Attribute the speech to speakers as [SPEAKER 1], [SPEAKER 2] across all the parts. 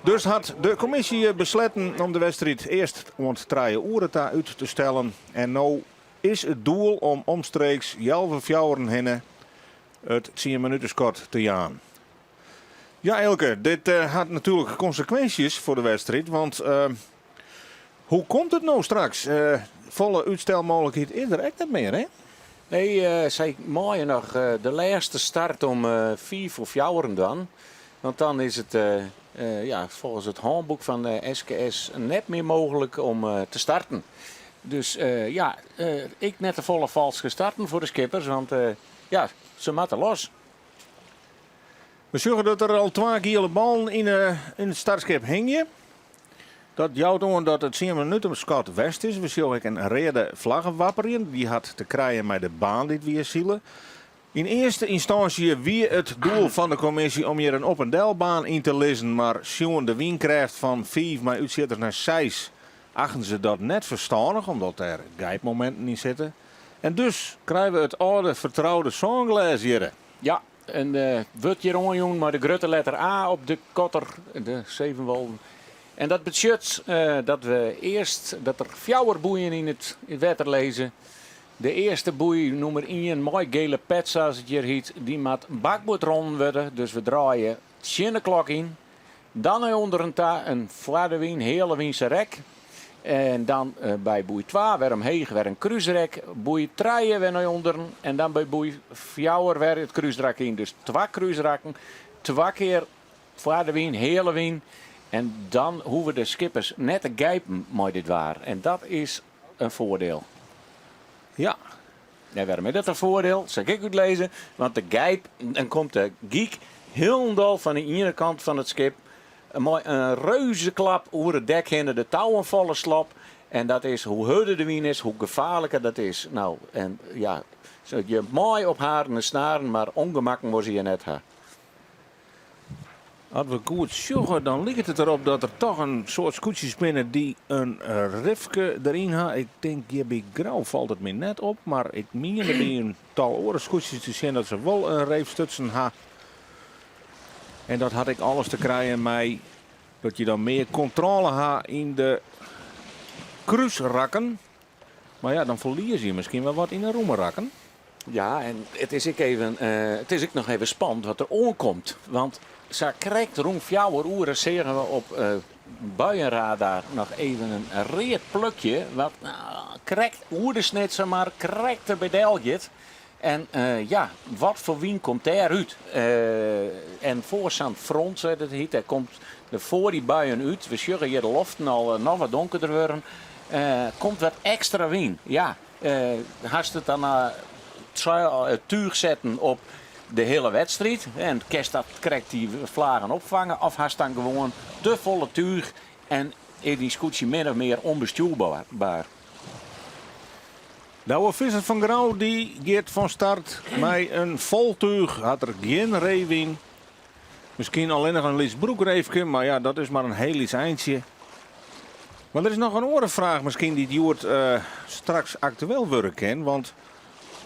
[SPEAKER 1] Dus hat de kommisje besletten om de wedstriid earst oant trije oere ta út te stellen. En no is it doel om omstreeks healwei fjouweren hinne it tsienminuteskot te jaan. Ja Eelke, dit hat natuerlik konsekwinsjes foar de wedstriid, want hoe komt it no straks? Folle útstelmooglikheid is der ek net mear, hè?
[SPEAKER 2] Nee, sy meie noch de lêste start om fiif foar fjouweren dwaan. Want dan is it ja, folgens it hânboek fan de SKS net mear mooglik om te starten. Dus ja, ek net te folle falske starten foar de skippers, want ja, se moatte los.
[SPEAKER 1] We sjogge dat der al twa giele ballen yn it startskip hingje. Dat jout oan dat it tsienminuteskot west is. We sjogge ek in reade flagge wapperjen. Dy hat te krijen mei de baan dy't we hjir sile. Yn earste ynstânsje wie it doel fan de kommisje om hjir in op en delbaan yn te lizzen, mar sjoen de wynkrêft fan fiif mei útsjitters nei seis achten se dat net ferstannich omdat dêr gijpmominten yn sitte. En dus krije we it âlde fertroude sânglês hjirre.
[SPEAKER 2] Ja, en wurdt hjir oanjûn mei de grutte letter A op de kotter, de Sevenwolden. En dat betsjut dat we earst dat der fjouwer boeien yn it wetter lizze. De earste boei, nûmer ien, mei gele pet sa as it hjir hyt, dy moat bakboard ronnen wurde, dus we draaie tsjin de klok yn. Dan nei ûnderen ta in foar de wyn, heale wynse rek. En dan by boei twa wer omheech wer in krúsrek. Boei trije wer nei ûnderen en dan by boei fjouwer wer it krúsrak yn. Dus twa krúsrakken, twa kear foar de wyn, heale wyn. En dan hoege de skippers net te gijpen mei dit waar. En dat is in foardiel.
[SPEAKER 1] Ja.
[SPEAKER 2] En wêrom is dat in foardiel? Sil ik útlizze. Want de gijp, dan komt de gyk hielendal fan de iene kant fan it skip mei in reuzeklap oer it dek hinne, de touwen falle slop. En dat is hoe hurder de wyn is, hoe gefaarliker dat is. No, en ja, je mei op harren snaren, mar ûngemakken wolle se hjir net ha.
[SPEAKER 1] As we goed sjogge, dan liket it derop dat der toch in soad skûtsjes binne dy't in refke deryn ha. Ik tink hjir by Grou falt it my net op, mar ik miende by in tal oare skûtsjes te sjen dat se wol in reef stutsen ha. En dat hat ek alles te krijen mei dat je dan mear kontrôle ha yn de krúsrakken. Mar ja, dan ferlieze je miskien wer wat yn de rûme rakken.
[SPEAKER 2] Ja, en it is ek even, it is ek noch even spannend wat der oankomt. Want sa krekt rûn fjouwer oere seagen we op buienradar noch even in read plukje wat krekt oer de Snitsermar krekt der by del giet. En ja, wat foar wyn komt dêr út? En foar sa'n front, sa't it hyt, dêr komt de foar dy buien út. We sjogge hjir de loften al noch wat donkerder wurden. Komt wat ekstra wyn. Ja, hast it dan it túch setten op de hiele wedstriid en kinst dat krekt dy flagen opfange of hast dan gewoan te folle túch en is dyn skûtsje min of mear ûnbestjoerbaar?
[SPEAKER 1] Douwe Visser fan Grou dy giet fan start mei in fol túch, hat der gjin reef yn. Miskien allinnich in lyts broekreefke, mar ja, dat is mar in hiel lyts eintsje. Mar der is noch in oare fraach miskien dy't hjoed straks aktueel wurde kin, want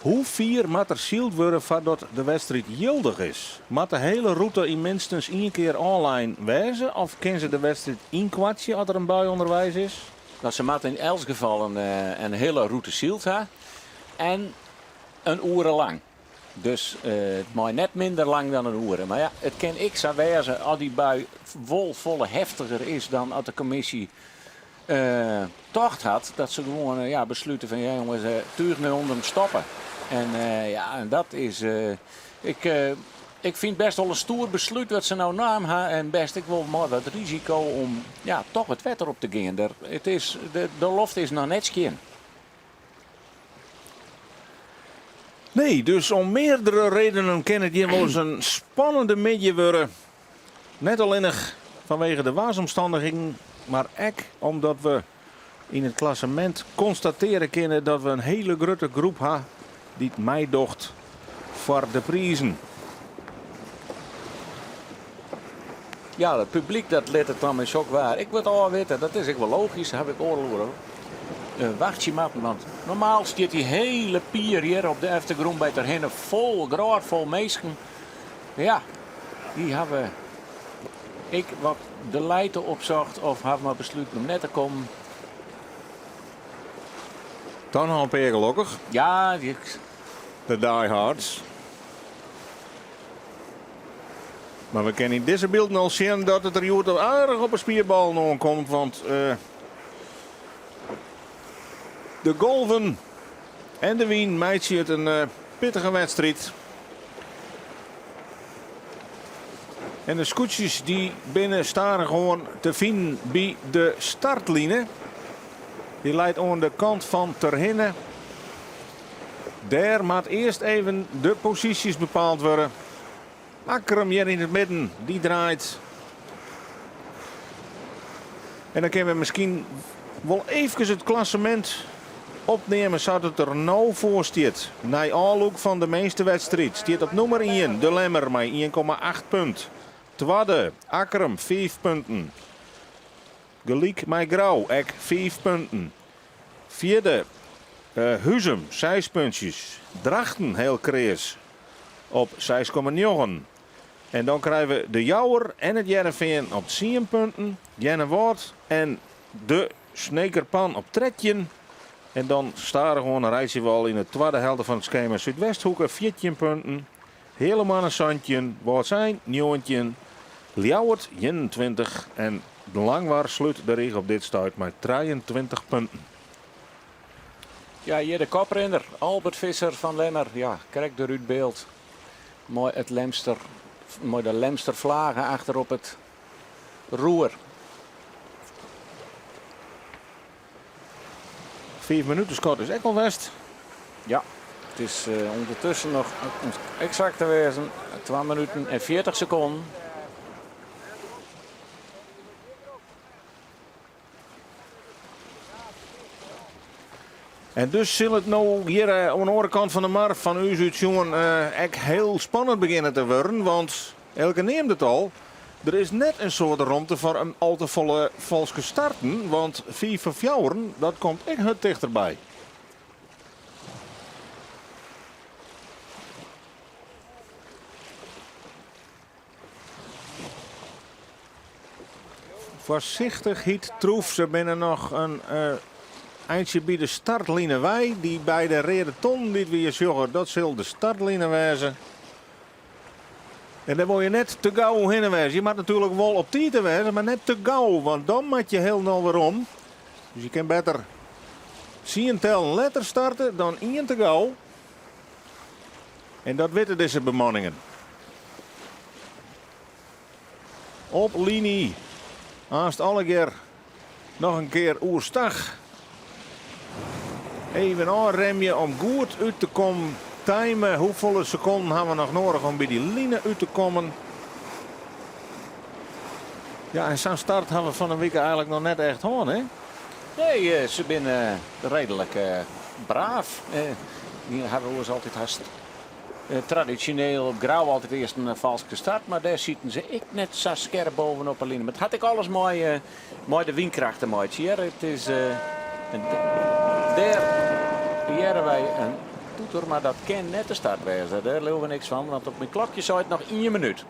[SPEAKER 1] hoe fier moat der syld wurde foardat de wedstriid jildich is? Moat de hiele rûte yn minstens ien kear ôflein wêze of kin se de wedstriid ynkoartsje as der in bui ûnderweis is?
[SPEAKER 2] No, se moatte yn elts gefal in hiele rûte syld ha en in oere lang. Dus it mei net minder lang dan in oere. Mar ja, it kin ek sa wêze as dy bui wol folle heftiger is dan at de kommisje tocht hat, dat se gewoan ja, beslute fan ja jonges, túch nei ûnderen stoppe. En ja, en dat is. Ik, ik fyn it bêst wol in stoer beslút wat se no naam ha en bêst ek wol mei wat risiko om ja, toch it wetter op te gean. Der, it is, de, de loft is noch net skjin.
[SPEAKER 1] Nee, dus om meardere redenen kin it hjir wolris in spannende middei wurde. Net allinnich fanwege de waarsomstannichheden, mar ek omdat we yn it klassemint konstatearje kinne dat we in hiele grutte groep ha dy't meidocht foar de prizen.
[SPEAKER 2] Ja, it publyk dat lit it dan mei sok waar ek wat ôfwitte. Dat is ek wol logysk, haw ik oardel oere wachtsje moatten. Want normaal stiet dy hiele pier hjir op de eftergrûn by Terherne fol, grôtfol minsken. Ja, dy hawwe Ik wat de lijte opsocht of haw mar besluten om net te kommen.
[SPEAKER 1] Dan noch in pear gelokkich.
[SPEAKER 2] Ja, ik.
[SPEAKER 1] De diehards. Mar we kinne yn dizze bylden al sjen dat it der hjoed al aardich op 'e spierballen oankomt, want de golven en de wyn meitsje it in pittige wedstriid. En de skûtsjes dy binne stadichoan te finen by de startline. Dy leit oan de kant fan Terhinne. Dêr moat earst even de posysjes bepaald wurde. Akkrum hjir yn it midden, dy draait. En dan kinne we miskien wol eefkes it klassemint opneame sa't it der no foar stiet. Nei ôflûk fan de minstewedstriid stiet op nûmer ien De Lemmer mei 1,8 punt. Twadde Akkrum 5 punten. Gelyk mei Grou ek 5 punten. Fjirde Huzum 6 puntsjes. Drachten hiel kreas op 6,9. En dan krije we De Jouwer en it Hearrenfean op 10 punten. Earnewâld en de Sneker Pan op 13. En dan stadichoan reitsje we al yn de twadde helte fan it skema Súdwesthoeke 14 punten. Heale Moanne 17, Wâldsein 19, Ljouwert 21 en Langwar slút de rige op dit stuit mei 23 punten.
[SPEAKER 2] Ja, hjir de koprinner, Albert Visser fan Lemmer. Ja, krekt der út byld mei it Lemster, mei de Lemster flage achter op it roer.
[SPEAKER 1] 5 minuten skot is ek al west.
[SPEAKER 2] Ja, it is ûndertusken noch om eksakt te wêzen 2 minuten en 40 sekonden.
[SPEAKER 1] En dus sil it no hjir oan de oare kant fan de mar fan ús út sjoen ek hiel spannend begjinne te wurden. Want Elke neamde it al, der is net in soad romte foar in al te folle falske starten. Want 5 foar fjouweren, dat komt ek hurd tichterby. Foarsichtichheid troef, se binne noch in eintsje by de startline wei. Dy beide reade tonnen dy't we hjir sjogge, dat sil de startline wêze. En dêr wol je net te gau oerhinne wêze. Je moat natuerlik wol op tiid der wêze, mar net te gau, want dan moat je hielendal werom. Dus je kin better tsien tellen letter starte dan ien te gau. En dat witte dizze bemanningen. Op liny. Aanst allegear noch in kear oerstach. Even ôfremje om goed út te kommen. Time, hoefolle sekonden ha we noch noadich om by dy line út te kommen? Ja, en sa'n start ha we fan 'e wike eigenlik noch net echt hân, hè?
[SPEAKER 2] Nee, eh, se binne reedlik braaf. Dy hawwe oars altyd hast tradisjoneel op Grou altyd earst in falske start, mar dêr sieten se ek net sa skerp bovenop de line. Mar it hat ek alles mei, mei de wynkracht te meitsjen. Hear. It is, dêr hearre wy in toeter, mar dat kin net de start wêze. Dêr leauwe we niks fan, want op myn klokje seit noch ien minút.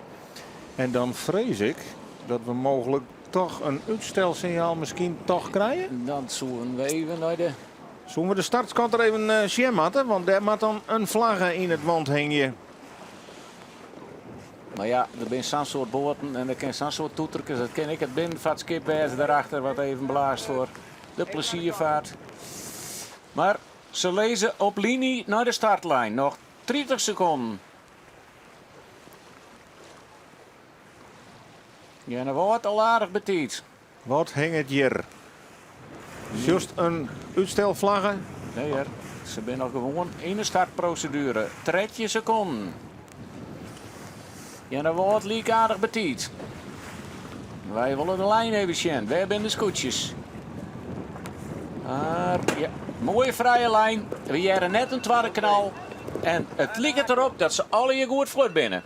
[SPEAKER 1] En dan frees ik dat we mooglik toch in útstelsinjaal miskien toch krije.
[SPEAKER 2] Dan soenen we even nei de.
[SPEAKER 1] Soenen we de startskant der even sjen moatte, want dêr moat dan in flagge yn it want hingje.
[SPEAKER 2] Mar ja, der binne sa'n soad boaten en der kin sa'n soad toeterkes. It kin ek it binnenfartskip wêze dêrachter wat even blaast foar de plezierfaart. Mar se lizze op liny nei de startlijn. Noch 30 sekonden. Earnewâld al aardich betiid.
[SPEAKER 1] Wat hinget hjir? Sjochst in útstelflagge?
[SPEAKER 2] Nee hear, se binne noch gewoan yn de startproseduere. 13 sekonden. Earnewâld like aardich betiid. Wy wolle de lijn even sjen. Wêr binne de skûtsjes? Mar ja, moaie frije lijn. We hearre net in twadde knal. En it liket derop dat se allegear goed fuort binne.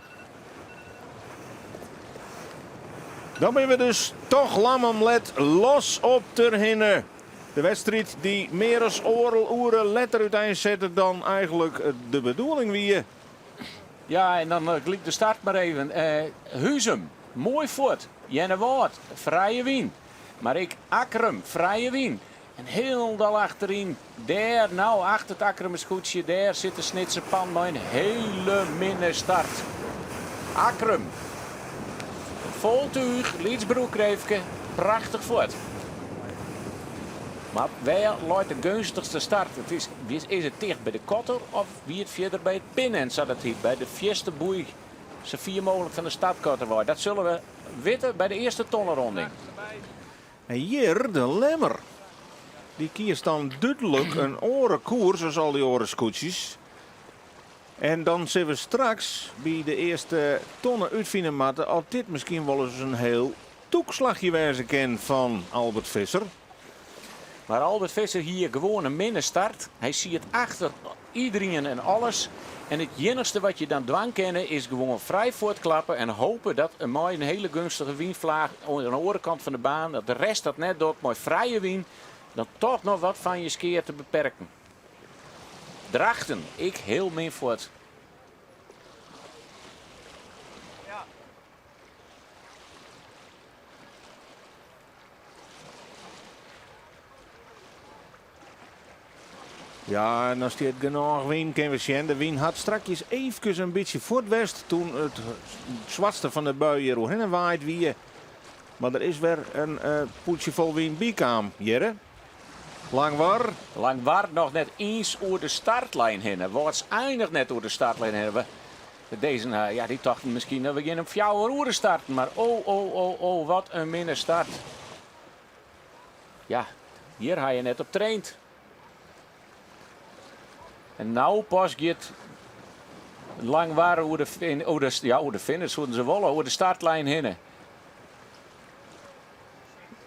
[SPEAKER 1] Dan binne we dus toch lam om let los op Terhinne. De wedstriid dy't mear as oardel oere letter úteinsette dan eigenlik de bedoeling wie.
[SPEAKER 2] Ja, en dan gelyk de start mar even. Huzum, moai fuort. Earnewâld, frije wyn. Mar ek Akkrum, frije wyn. En hielendal achteryn, dêr no achter it Akkrumer skûtsje, dêr sit de Snitser Pan mei in hele minne start. Akkrum, fol túch, lyts broekreefke, prachtich fuort. Mar wêr leit de geunstichste start? It is, is it ticht by de kotter of wie it fierder by it pinne, sa't it hyt, by de fierste boei sa fier mooglik fan de startkotter wei? Dat sille we witte by de earste tonneronding.
[SPEAKER 1] En hjir de Lemmer. Dy kiest dan dúdlik in oare koers as al dy oare skûtsjes. En dan sille we straks by de earste tonne útfine moatte oft dit miskien wolris in hiel tûk slachje wêze kin fan Albert Visser.
[SPEAKER 2] Mar Albert Visser hie gewoan in minne start. Hy siet achter iderien en alles. En it iennichste wat je dan dwaan kinne is gewoan frij fuortklappe en hope dat mei in hele gunstige wynflaach oan de oare kant fan de baan, dat de rest dat net docht mei frije wyn, dan toch noch wat fan je skea te beperken. Drachten, ek hiel min fuort.
[SPEAKER 1] Ja, en dan stiet genôch wyn, kinne we sjen. De wyn hat strakjes eefkes in bytsje fuort west toen it swartste fan de bui hjir oerhinne waaid wie. Mar der is wer in pûdsje fol wyn bykaam, hjirre. Langwar.
[SPEAKER 2] Langwar noch net iens oer de startlijn hinne. Wâlds einich net oer de startlijn hinne. Dizze, ja, dy tochten miskien dat we gean om fjouwer oere starten, mar oh, oh, oh, oh, wat in minne start. Ja, hjir ha je net op traind. En no pas giet Langwar oer de, oer de, ja, oer de finish, soenen se wolle, oer de startlijn hinne.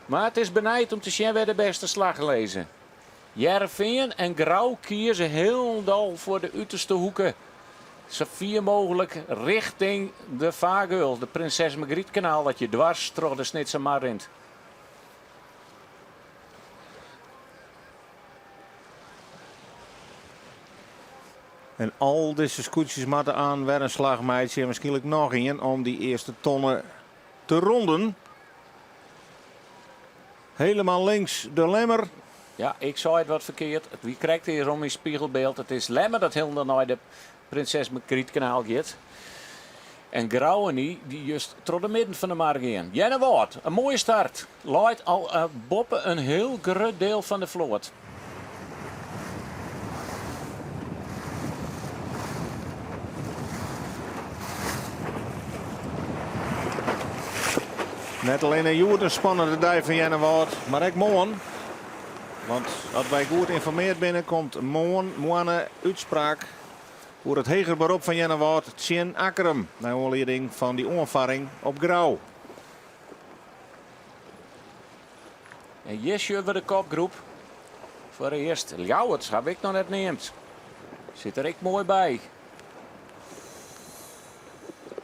[SPEAKER 2] Mar it is benijd om te sjen wêr de bêste slaggen lizze. Hearrenfean en Grou kieze hielendal foar de uterste hoeke. Sa fier mooglik richting de fargeul, de Prinses Margrietkanaal dat je dwars troch de Snitsermar rint.
[SPEAKER 1] En al dizze skûtsjes moatte aan wer in slach meitsje en wierskynlik noch ien om dy earste tonne te ronden. Helemaal links de Lemmer.
[SPEAKER 2] Ja, ik sei it wat ferkeard. It wie krekt earst om myn spiegelbyld. It is Lemmer dat hielendal nei de Prinses Margrietkanaal giet. En Grou en dy, dy just troch de midden fan de mar gean. Earnewâld, in moaie start. Leit al boppe in hiel grut diel fan de float.
[SPEAKER 1] Net allinne hjoed in spannende dei foar Earnewâld, mar ek moarn. Want as wy goed ynformeard binne, komt moarn moanne útspraak oer it heger berop fan Earnewâld tsjin Akkrum, nei oanlieding fan dy oanfarring op Grou.
[SPEAKER 2] En hjir sjogge we de kopgroep. Foar earst Ljouwert haw ik noch net neamd. Sit der ek moai by.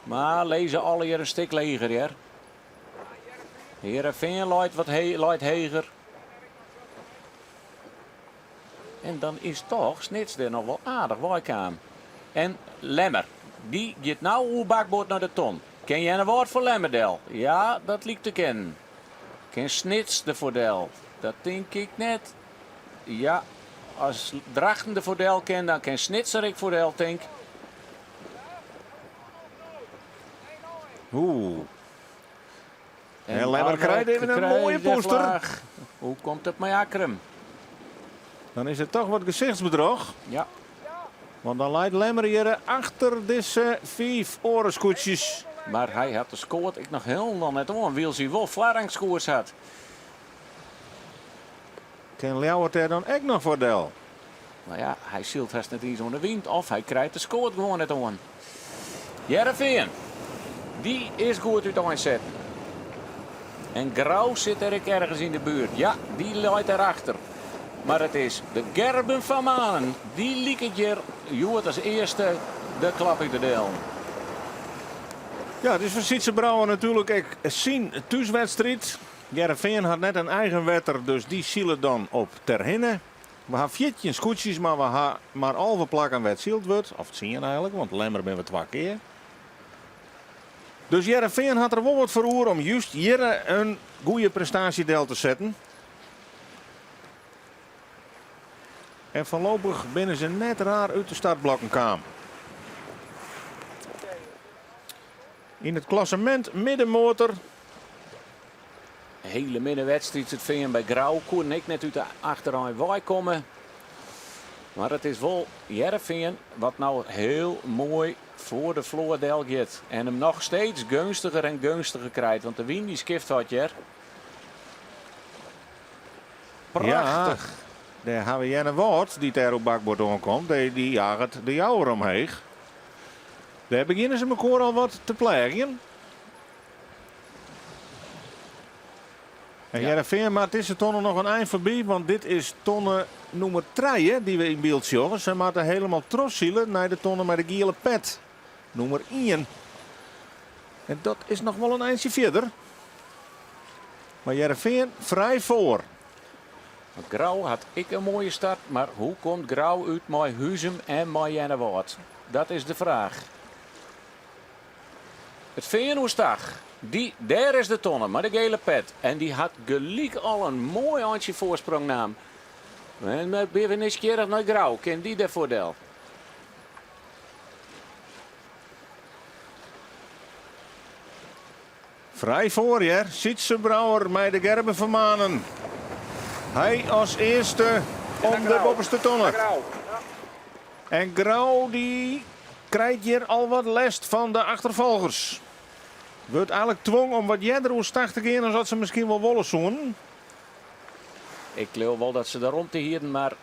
[SPEAKER 2] Mar lizze allegear in stik leger hear. Hearrenfean leit wat leit heger. En dan is toch Snits der noch wol aardich weikaam. En Lemmer, dy giet no oer bakboard nei de ton. Kin Earnewâld foar Lemmer del? Ja, dat liket te kinnen. Kin Snits der foar del? Dat tink ik net. Ja, as Drachten der foar del kin, dan kin Snits der ek foar del, tink.
[SPEAKER 1] Oeh. En Lemmer krijt even in moaie pûster.
[SPEAKER 2] Hoe komt it mei Akkrum?
[SPEAKER 1] Dan is it toch wat gesichtsbedroch.
[SPEAKER 2] Ja.
[SPEAKER 1] Want dan leit Lemmer hjir achter dizze fiif oare skûtsjes.
[SPEAKER 2] Mar hy hat de skoat ek noch hielendal net oan, wylst hy wol foarrangskoers hat.
[SPEAKER 1] Kin Ljouwert dêr dan ek noch foar del?
[SPEAKER 2] No ja, hy sylt hast net iens oan de wyn of hy krijt de skoat gewoan net oan. Hearrenfean, dy is goed úteinsetten. En Grou sit der ek ergens yn de buert. Ja, dy leit derachter. Mar it is de Gerben van Manen, dy liket hjir hjoed as earste de klap út te delen.
[SPEAKER 1] Ja, it is foar Sytze Brouwer natuerlik ek syn thúswedstriid. Hearrenfean hat net in eigen wetter, dus dy sile dan op Terhinne. We ha 14 skûtsjes, mar we ha mar 11 plakken wêr't syld wurdt. Of tsien eigenlik, want Lemmer binne we twa kear. Dus Hearrenfean hat der wol wat foar oer om just hjir in goede prestaasje del te setten. En foarlopich binne se net raar út de startblokken kaam. Yn it klassemint middenmotor.
[SPEAKER 2] Hele minne wedstriid it Fean by Grou. Koenen ek net út de achterein wei komme. Mar it is wol Hearrenfean wat no hiel moai foar de float del giet. En him noch steeds geunstiger en geunstiger krijt. Want de wyn dy skift wat hjir. Prachtich.
[SPEAKER 1] Ja, dêr ha we Earnewâld dy't dêr op bakboard oankomt. Dy jaget de Jouwer omheech. Dêr begjinne se mekoar al wat te pleagjen. En Hearrenfean moat dizze tonne noch in ein foarby, want dit is tonne nûmer trije dy't we yn byld sjogge. Se moatte helemaal trochsile nei de tonne mei de giele pet, nûmer ien. En dat is noch wol in eintsje fierder. Mar Hearrenfean frij foar.
[SPEAKER 2] Grou hat ek in moaie start, mar hoe komt Grou út mei Huzum en mei Earnewâld? Dat is de fraach. It Fean oerstach. Dy, dêr is de tonne mei de gele pet. En dy hat gelyk al in moai eintsje foarsprong naam. En ik bin nijsgjirrich nei Grou. Kin dy dêrfoar del?
[SPEAKER 1] Frij foar hear, Sytze Brouwer mei de Gerben van Manen. Hy as earste om de boppeste tonne. En Grou dy krijt hjir al wat lêst fan de achterfolgers. Wurdt eigenlik twong om wat earder oerstach te gean as dat se miskien wol wolle soenen.
[SPEAKER 2] Ik leau wol dat se de romte hienen, mar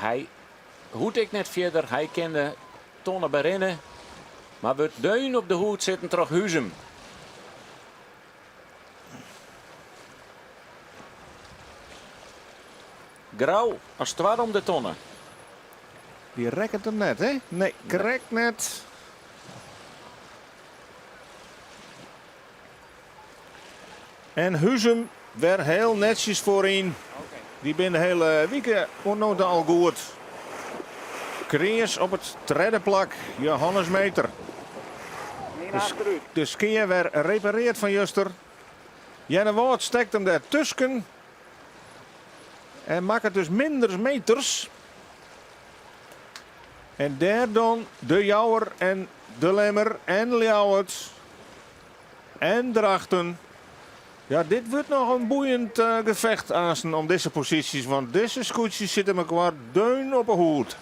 [SPEAKER 2] hy hoecht ek net fierder. Hy kin de tonne berinne, mar wurdt deun op de hûd sitten troch Huzum. Grou as twadde om de tonne.
[SPEAKER 1] Dy rekket him net, hè? Nee, krekt net. En Huzum wer hiel netsjes foaryn. Dy binne de hiele wike oant no ta al goed. Kreas op it tredde plak, Johannes Meter. De skea wer repareard fan juster. Earnewâld stekt him dêr tusken en makket dus minder meters. En dêr dan De Jouwer en De Lemmer en Ljouwert en Drachten. Ja, dit wurdt noch in boeiend gefecht aansten om dizze posysjes, want dizze skûtsjes sitte mekoar deun op 'e hûd.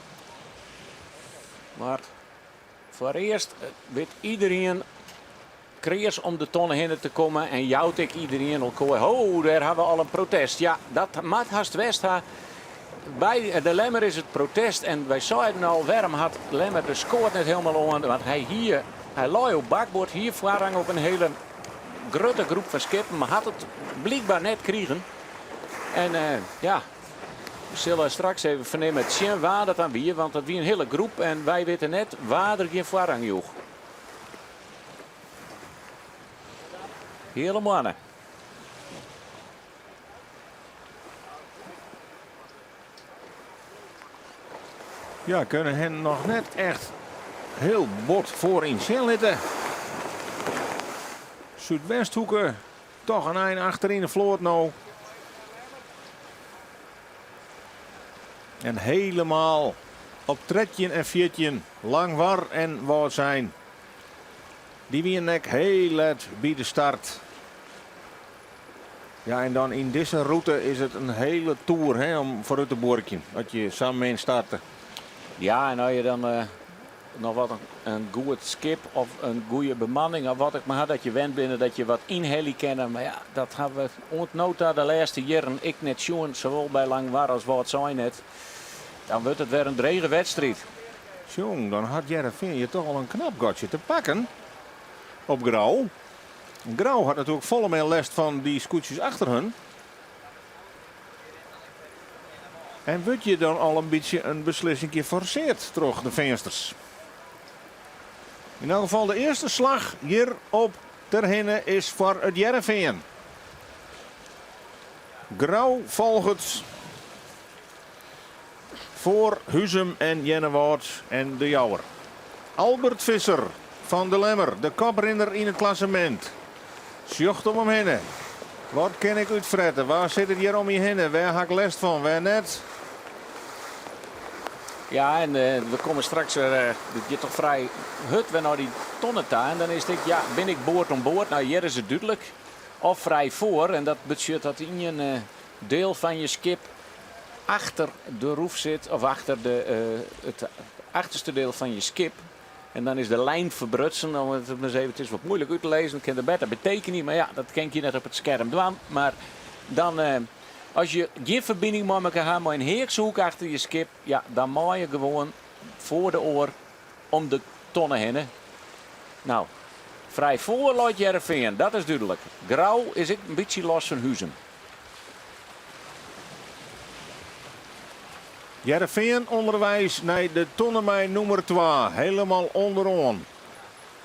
[SPEAKER 2] Mar foarearst wit iderien kreas om de tonne hinne te kommen en jout ek iderien elkoar. Ho, dêr ha we al in protest. Ja, dat moat hast west ha. By de Lemmer is it protest en wy seiden al, wêrom hat Lemmer de skoat net hielendal oan? Want hy hie, hy lei op bakboard, hie foarrang op in hiele grutte groep fan skippen, mar hat it blykber net krigen. En ja, we sille straks even fernimme tsjin wa dat dan wie, want dat wie in hiele groep en wy witte net wa der gjin foarrang joech. Heale moanne.
[SPEAKER 1] Ja, kinne him noch net echt hiel bot foaryn sjen litte. Súdwesthoeke toch in ein achteryn de float no. En helemaal op 13 en 14 Langwar en Wâldsein. Dy wienen ek hiel let by de start. Ja, en dan yn dizze rûte is it in hiele toer hè, om foarút te buorkjen, as je sa min starte.
[SPEAKER 2] Ja, en as je dan eh, noch wat in goed skip of in goede bemanning of wat ek mar ha, dat je wend binne dat je wat ynhelje kinne. Mar ja, dat ha we oant no ta de lêste jierren ek net sjoen, sawol by Langwar as Wâldsein net. Dan wurdt it wer in drege wedstriid.
[SPEAKER 1] Tsjong, dan hat Hearrenfean hjir toch al in knap gatsje te pakken op Grou. Grou hat natuerlik folle mear lêst fan dy skûtsjes achter hun. En wurdt hjir dan al in bytsje in beslissingje forseard troch de Feansters. Yn elk gefal de earste slach hjir op Terhinne is foar it Hearrenfean. Grou folget foar Huzum en Earnewâld en De Jouwer. Albert Visser. Fan De Lemmer, de koprinner yn it klassemint. Sjocht om him hinne. Wat kin ik útfrette? Wa sit der hjir om my hinne? Wêr ha ik lêst fan, wêr net?
[SPEAKER 2] Ja, en we komme straks wer, it giet toch frij hurd wer nei dy tonne ta. En dan is it ek, ja, bin ik board oan board? Nou, hjir is it dúdlik. Of frij foar, en dat betsjut dat ien deel fan je skip achter de roef sit, of achter de, it achterste deel fan je skip. En dan is de lijn ferbrutsen, om it mar even, it is wat muoilik út te lizzen, ik kin der better by tekenje, mar ja, dat kin ik hjir net op it skerm dwaan. Mar dan, as je gjin ferbining mei mekoar ha, mei in heakse hoek achter je skip, ja, dan mei je gewoan foar de oar om de tonne hinne. Nou, frij foar leit Hearrenfean, dat is dúdlik. Grou is ek in bytsje los fan Huzum.
[SPEAKER 1] Hearrenfean ûnderweis nei de tonnemei nûmer twa, helemaal ûnderoan.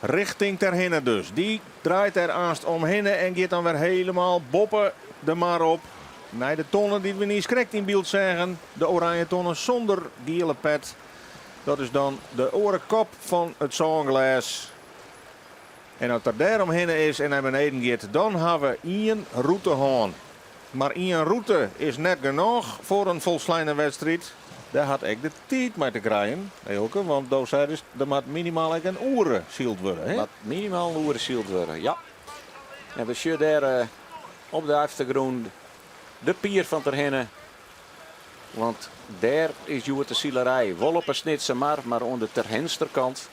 [SPEAKER 1] Richting Terhinne dus. Dy draait der aanst omhinne en giet dan wer helemaal boppe de mar op. Nei de tonne dy't we niiskrekt yn byld seagen, de oranje tonne sûnder giele pet. Dat is dan de oare kop fan it sânglês. En as er dêr omhinne is en nei beneden giet, dan ha we ien rûte hân. Mar ien rûte is net genôch foar in folsleine wedstriid. Dêr hat ek de tiid mei te krijen, Eelke, want do seidest der moat minimaal ek in oere syld wurde, hè?
[SPEAKER 2] Moat minimaal in oere syld wurde, ja. En we sjogge dêr op de eftergrûn de pier fan Terhinne. Want dêr is hjoed de silerij. Wol op 'e Snitsermar, mar oan de Terhinster kant.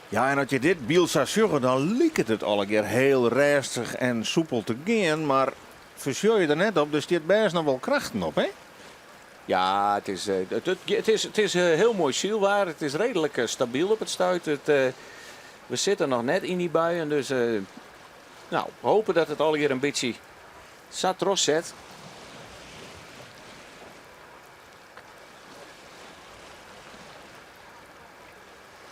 [SPEAKER 1] Ja, en as je dit byld sa sjogge, dan liket it allegear heel rêstich en soepel te gean, mar fersjoch je der net op, der stiet bêst noch wol krachten op, hè?
[SPEAKER 2] Ja, it is, it is, it is hiel moai sylwaar. It is reedlik stabyl op it stuit. It, we sitte noch net yn dy buien, dus nou, we hope dat it allegear in bytsje sa trochset.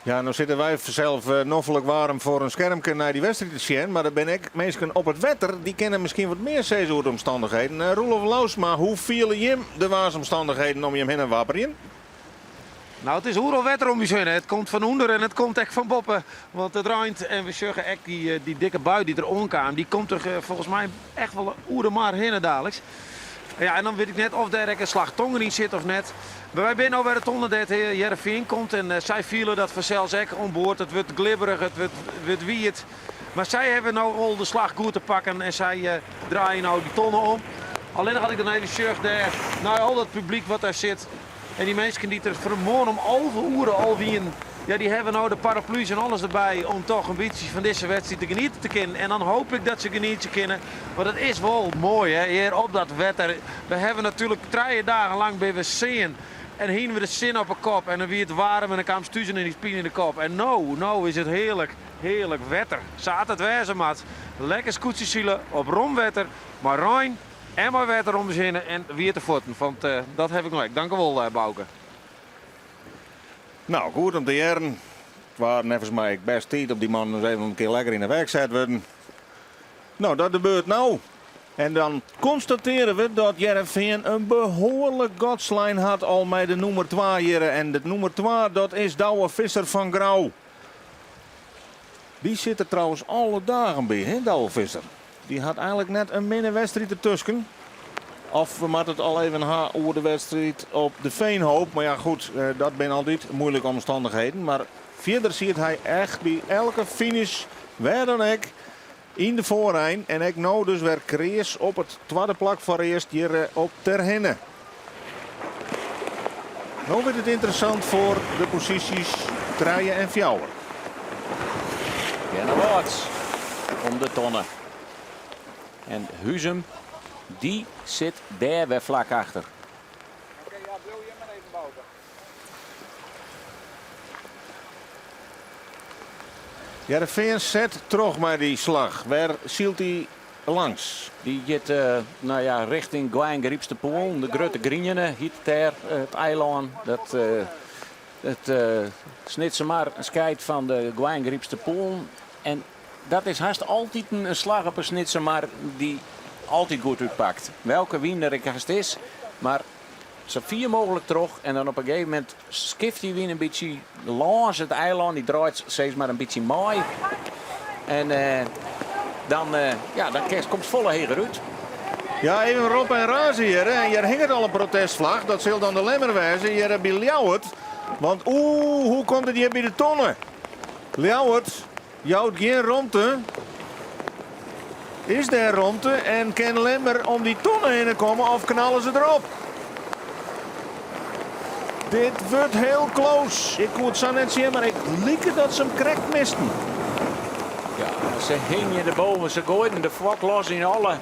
[SPEAKER 1] Ja, no sitte wy sels noflik waarm foar in skermke nei dy wedstriid te sjen, mar der binne ek minsken op it wetter dy kinne miskien wat mear sizze oer de omstannichheden. Roelof Lousma, hoe fiele jim de waarsomstannichheden om jim hinne wapperjen?
[SPEAKER 3] Nou, it is oeral wetter om ús hinne. It komt fan ûnder en it komt ek fan boppe, want it reint en we sjogge ek dy dikke bui dy't der oankaam, dy komt der folgens my echt wol oer de mar hinne daliks. Ja, en dan wit ik net of dêr ek in slach tonger yn sit of net. Mar wy binne no wer de tonne dêr't Hearrenfean komt en sy fiele dat fansels ek oan board. It wurdt glibberich, it wurdt wiet. Mar sy hawwe no al de slach goed te pakken en sy draaie no dy tonne om. Allinnich as ik dan even sjoch dêr nei al dat publyk wat dêr sit en dy minsken dy't der fannemoarn om 11 oere al wienen, ja, dy hawwe no de paraplu's en alles derby om toch in bytsje fan dizze wedstriid te genieten te kinnen. En dan hoop ik dat se genietsje kinne, want it is wol moai hè, hjir op dat wetter. We hawwe natuerlik trije dagen lang binne we sean en hienen we de sinne op 'e kop en dan wie it waarm en dan kaamst thús en dan hiest pine yn de kop. En no, no is it hearlik, hearlik wetter, sa't it wêze moat. Lekker skûtsjesile op rom wetter, mei rein en mei wetter om ús hinne en wiete fuotten, want dat haw ik no ek. Dankewol, Bauke.
[SPEAKER 1] Nou, goed om te hearren. It waard neffens my ek bêst tiid om dy mannen ris even in kear lekker yn 'e werk set wurden. No, dat gebeurt no. En dan konstatearje we dat Hearrenfean in behoarlik gat slein hat al mei de nûmer twa hjirre. En de nûmer twa, dat is Douwe Visser fan Grou. Dy sit der trouwens alle dagen by, hè, Douwe Visser. Dy hat eigenlik net in minne wedstriid dertusken. Of we moatte it al even ha oer de wedstriid op de Veenhoop. Mar ja, goed, dat binne altyd moeilike omstannichheden. Mar fierder siet hy echt by elke finish, wêr dan ek, yn de foarein. En ek no dus wer kreas op it twadde plak foarearst hjir op Terhinne. No wurdt it ynteressant foar de posysjes trije en fjouwer.
[SPEAKER 2] Earnewâld om de tonne. En Huzum, dy sit dêr wer flak achter.
[SPEAKER 1] Hearrenfean set troch mei dy slach. Wêr sylt dy langs?
[SPEAKER 2] Dy giet nou ja, richting Goaiïngrypsterpoelen, de Grutte Griene hjit it dêr, it eilân. Dat it Snitsermar skeidt fan de Goaiïngrypsterpoelen. En dat is hast altyd in slach op 'e Snitsermar dy't altyd goed útpakt. Welke wyn der ek hast is, mar. Sa fier mooglik troch en dan op in gegeven momint skift dy wyn in bytsje lâns it eilân. Dy draait sis mar in bytsje mei. En dan, ja, dan komst folle heger út.
[SPEAKER 1] Ja, even rop en raze hjir. En hjir hinget al in protestflach. Dat sil dan de Lemmer wêze hjir by Ljouwert. Want oeh, hoe komt it hjir by de tonne? Ljouwert jout gjin romte. Is der romte en kin Lemmer om dy tonne hinne komme of knalle se derop? Dit wurdt heel close. Ik koe it sa net sjen, mar it like dat se him krekt misten.
[SPEAKER 2] Ja, se hingje derboven, se goaiden de fok los yn alle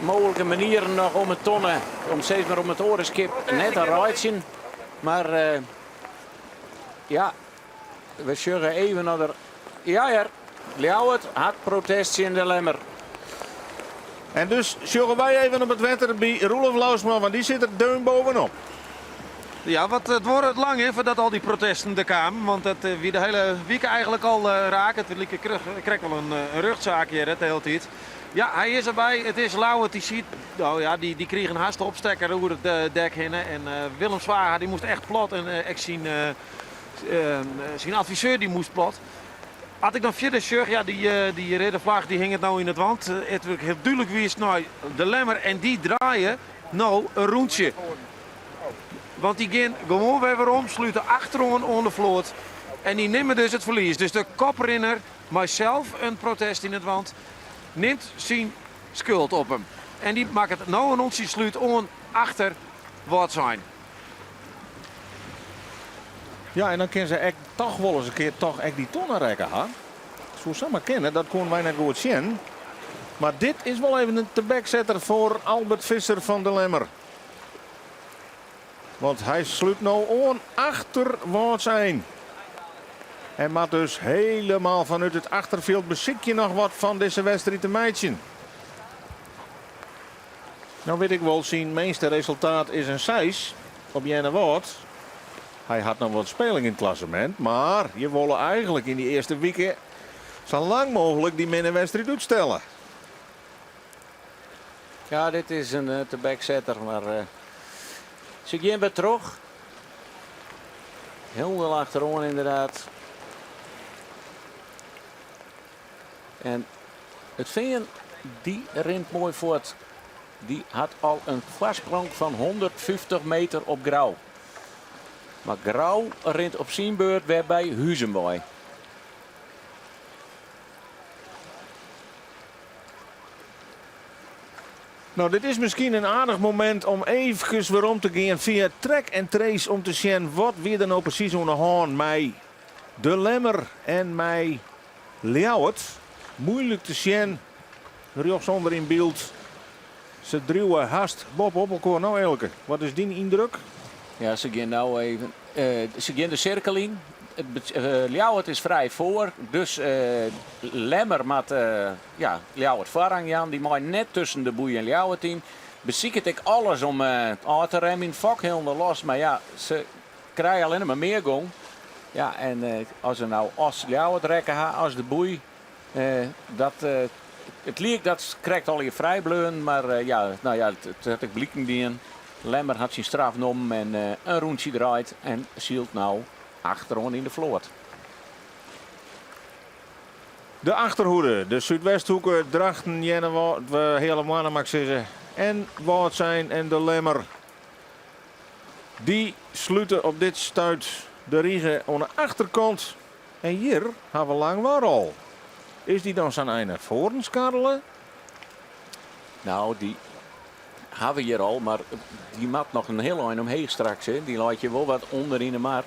[SPEAKER 2] mooglike manieren noch om 'e tonne, om sis mar om it oare skip net te reitsjen. Mar uh, ja, We sjogge even nei der. Ja hear, Ljouwert hat protest tsjin de Lemmer.
[SPEAKER 1] En dus sjogge wy even op it wetter by Roelof Lousma, want dy sit der deun bovenop.
[SPEAKER 3] Ja, wat it duorre it lang hè, foardat al dy protesten der kamen. Want it wie de hiele wike eigenlik al raak. It like krekt wol in rjochtsaak hjir de hiele tiid. Ja, hy is derby. It is Ljouwert. Dy siet, no ja, dy krigen hast de opstekker oer it dek hinne. En Willem Zwaga dy moast echt plat en ek syn Syn adviseur dy moast plat. As ik dan fierder sjoch, ja, dy reade flagge dy hinget no yn it want. It wurdt hiel dúdlik wiisd nei de Lemmer en dy draaie no in rûntsje. Want dy gean gewoan wer werom, slute achteroan oan de float en dy nimme dus it ferlies. Dus de koprinner mei sels in protest yn it want nimt syn skuld op him. En dy makket no in rûntsje, slút oan achter Wâldsein.
[SPEAKER 1] Ja, en dan kin se ek toch wol ris in kear toch ek dy tonne rekke ha. Soe samar kinne, dat koene wy net goed sjen. Mar dit is wol even in tebeksetter foar Albert Visser fan De Lemmer. Want hy slút no oan achter Wâldsein. En moat dus helemaal fanút it achterfjild besykje noch wat fan dizze wedstriid te meitsjen. No wit ik wol, syn minste resultaat is in seis op Earnewâld. Hy hat noch wat speling yn it klassemint, mar je wolle eigenlik yn dy earste wike sa lang mooglik dy minne wedstriid útstelle.
[SPEAKER 2] Ja, dit is in tebeksetter, mar se gean wer troch. Hielendal achteroan ynderdaad. En it Fean dy rint moai fuort. Dy hat al in foarsprong fan 150 meter op Grou. Mar Grou rint op syn beurt wer by Huzum wei.
[SPEAKER 1] No, dit is miskien in aardich momint om eefkes werom te gean fia track en trace om te sjen wat wie der no presys oan de hân mei De Lemmer en mei Ljouwert. Moeilik te sjen, rjochtsûnder yn byld. Se driuwe hast boppe op elkoar. No Eelke, wat is dyn yndruk?
[SPEAKER 2] Ja, se gean no even. Se gean de sirkel yn. Ljouwert is frij foar, dus Lemmer moat ja, Ljouwert foarrang jaan. Dy mei net tusken de boei en Ljouwert yn. Besiket ek alles om ôf te remjen. Fok hielendal los, mar ja, se krije allinne mar mear gong. Ja, en as se no as Ljouwert rekke ha, as de boei, dat, it liek dat se krekt allegear frij bleaunen, mar ja, no ja, it hat ek bliken dien. Lemmer hat syn straf nommen en in rûntsje draaid en sylt no achteroan yn de float.
[SPEAKER 1] De Achterhoede, de Súdwesthoeke, Drachten, Earnewâld, Heale Moanne moat ik sizze, en Wâldsein en de Lemmer. Dy slute op dit stuit de rige oan de achterkant. En hjir ha we Langwar al. Is dy dan sa'n ein nei foaren skarrele?
[SPEAKER 2] Nou, dy ha we hjir al, mar dy moat noch in hiel ein omheech straks. Hè. Dy leit hjir wol wat ûnder yn de mar.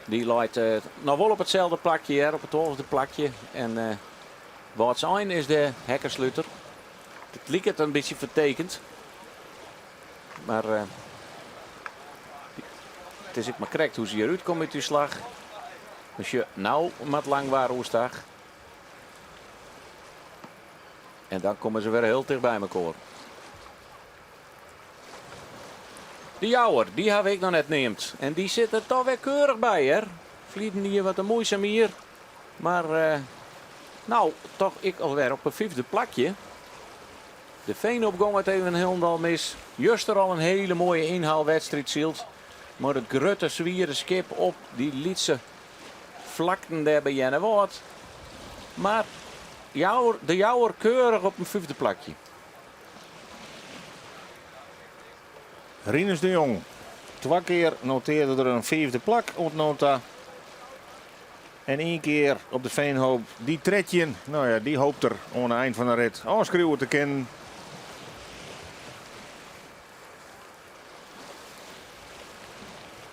[SPEAKER 2] Dy leit noch wol op itselde plakje hjir, op it tolfde plakje. En Wâldsein is de hekkensluter. It liket in bytsje fertekend. Mar it is ek mar krekt hoe't se hjir útkomme út dy slach. Mar sjoch, no moat Langwar oerstach. En dan komme se wer hiel ticht by mekoar. De Jouwer, dy ha we ek noch net neamd. En dy sit der toch wer keurich by, hear. Ferliden jier wat in muoisum jier. Mar no, toch ek alwer op in fyfde plakje. De Veenhoop gong it even hielendal mis. Juster al in hiele moaie ynhaalwedstriid syld. Mei dat grutte swiere skip op dy lytse flakten dêr by Earnewâld. Mar De Jouwer keurich op in fyfde plakje.
[SPEAKER 1] Rinus de Jong. Twa kear notearde er in fiifde plak oant no ta. En ien kear op de Veenhoop dy 13. No ja, dy hoopt er oan de ein fan de rit ôfskriuwe te kinnen.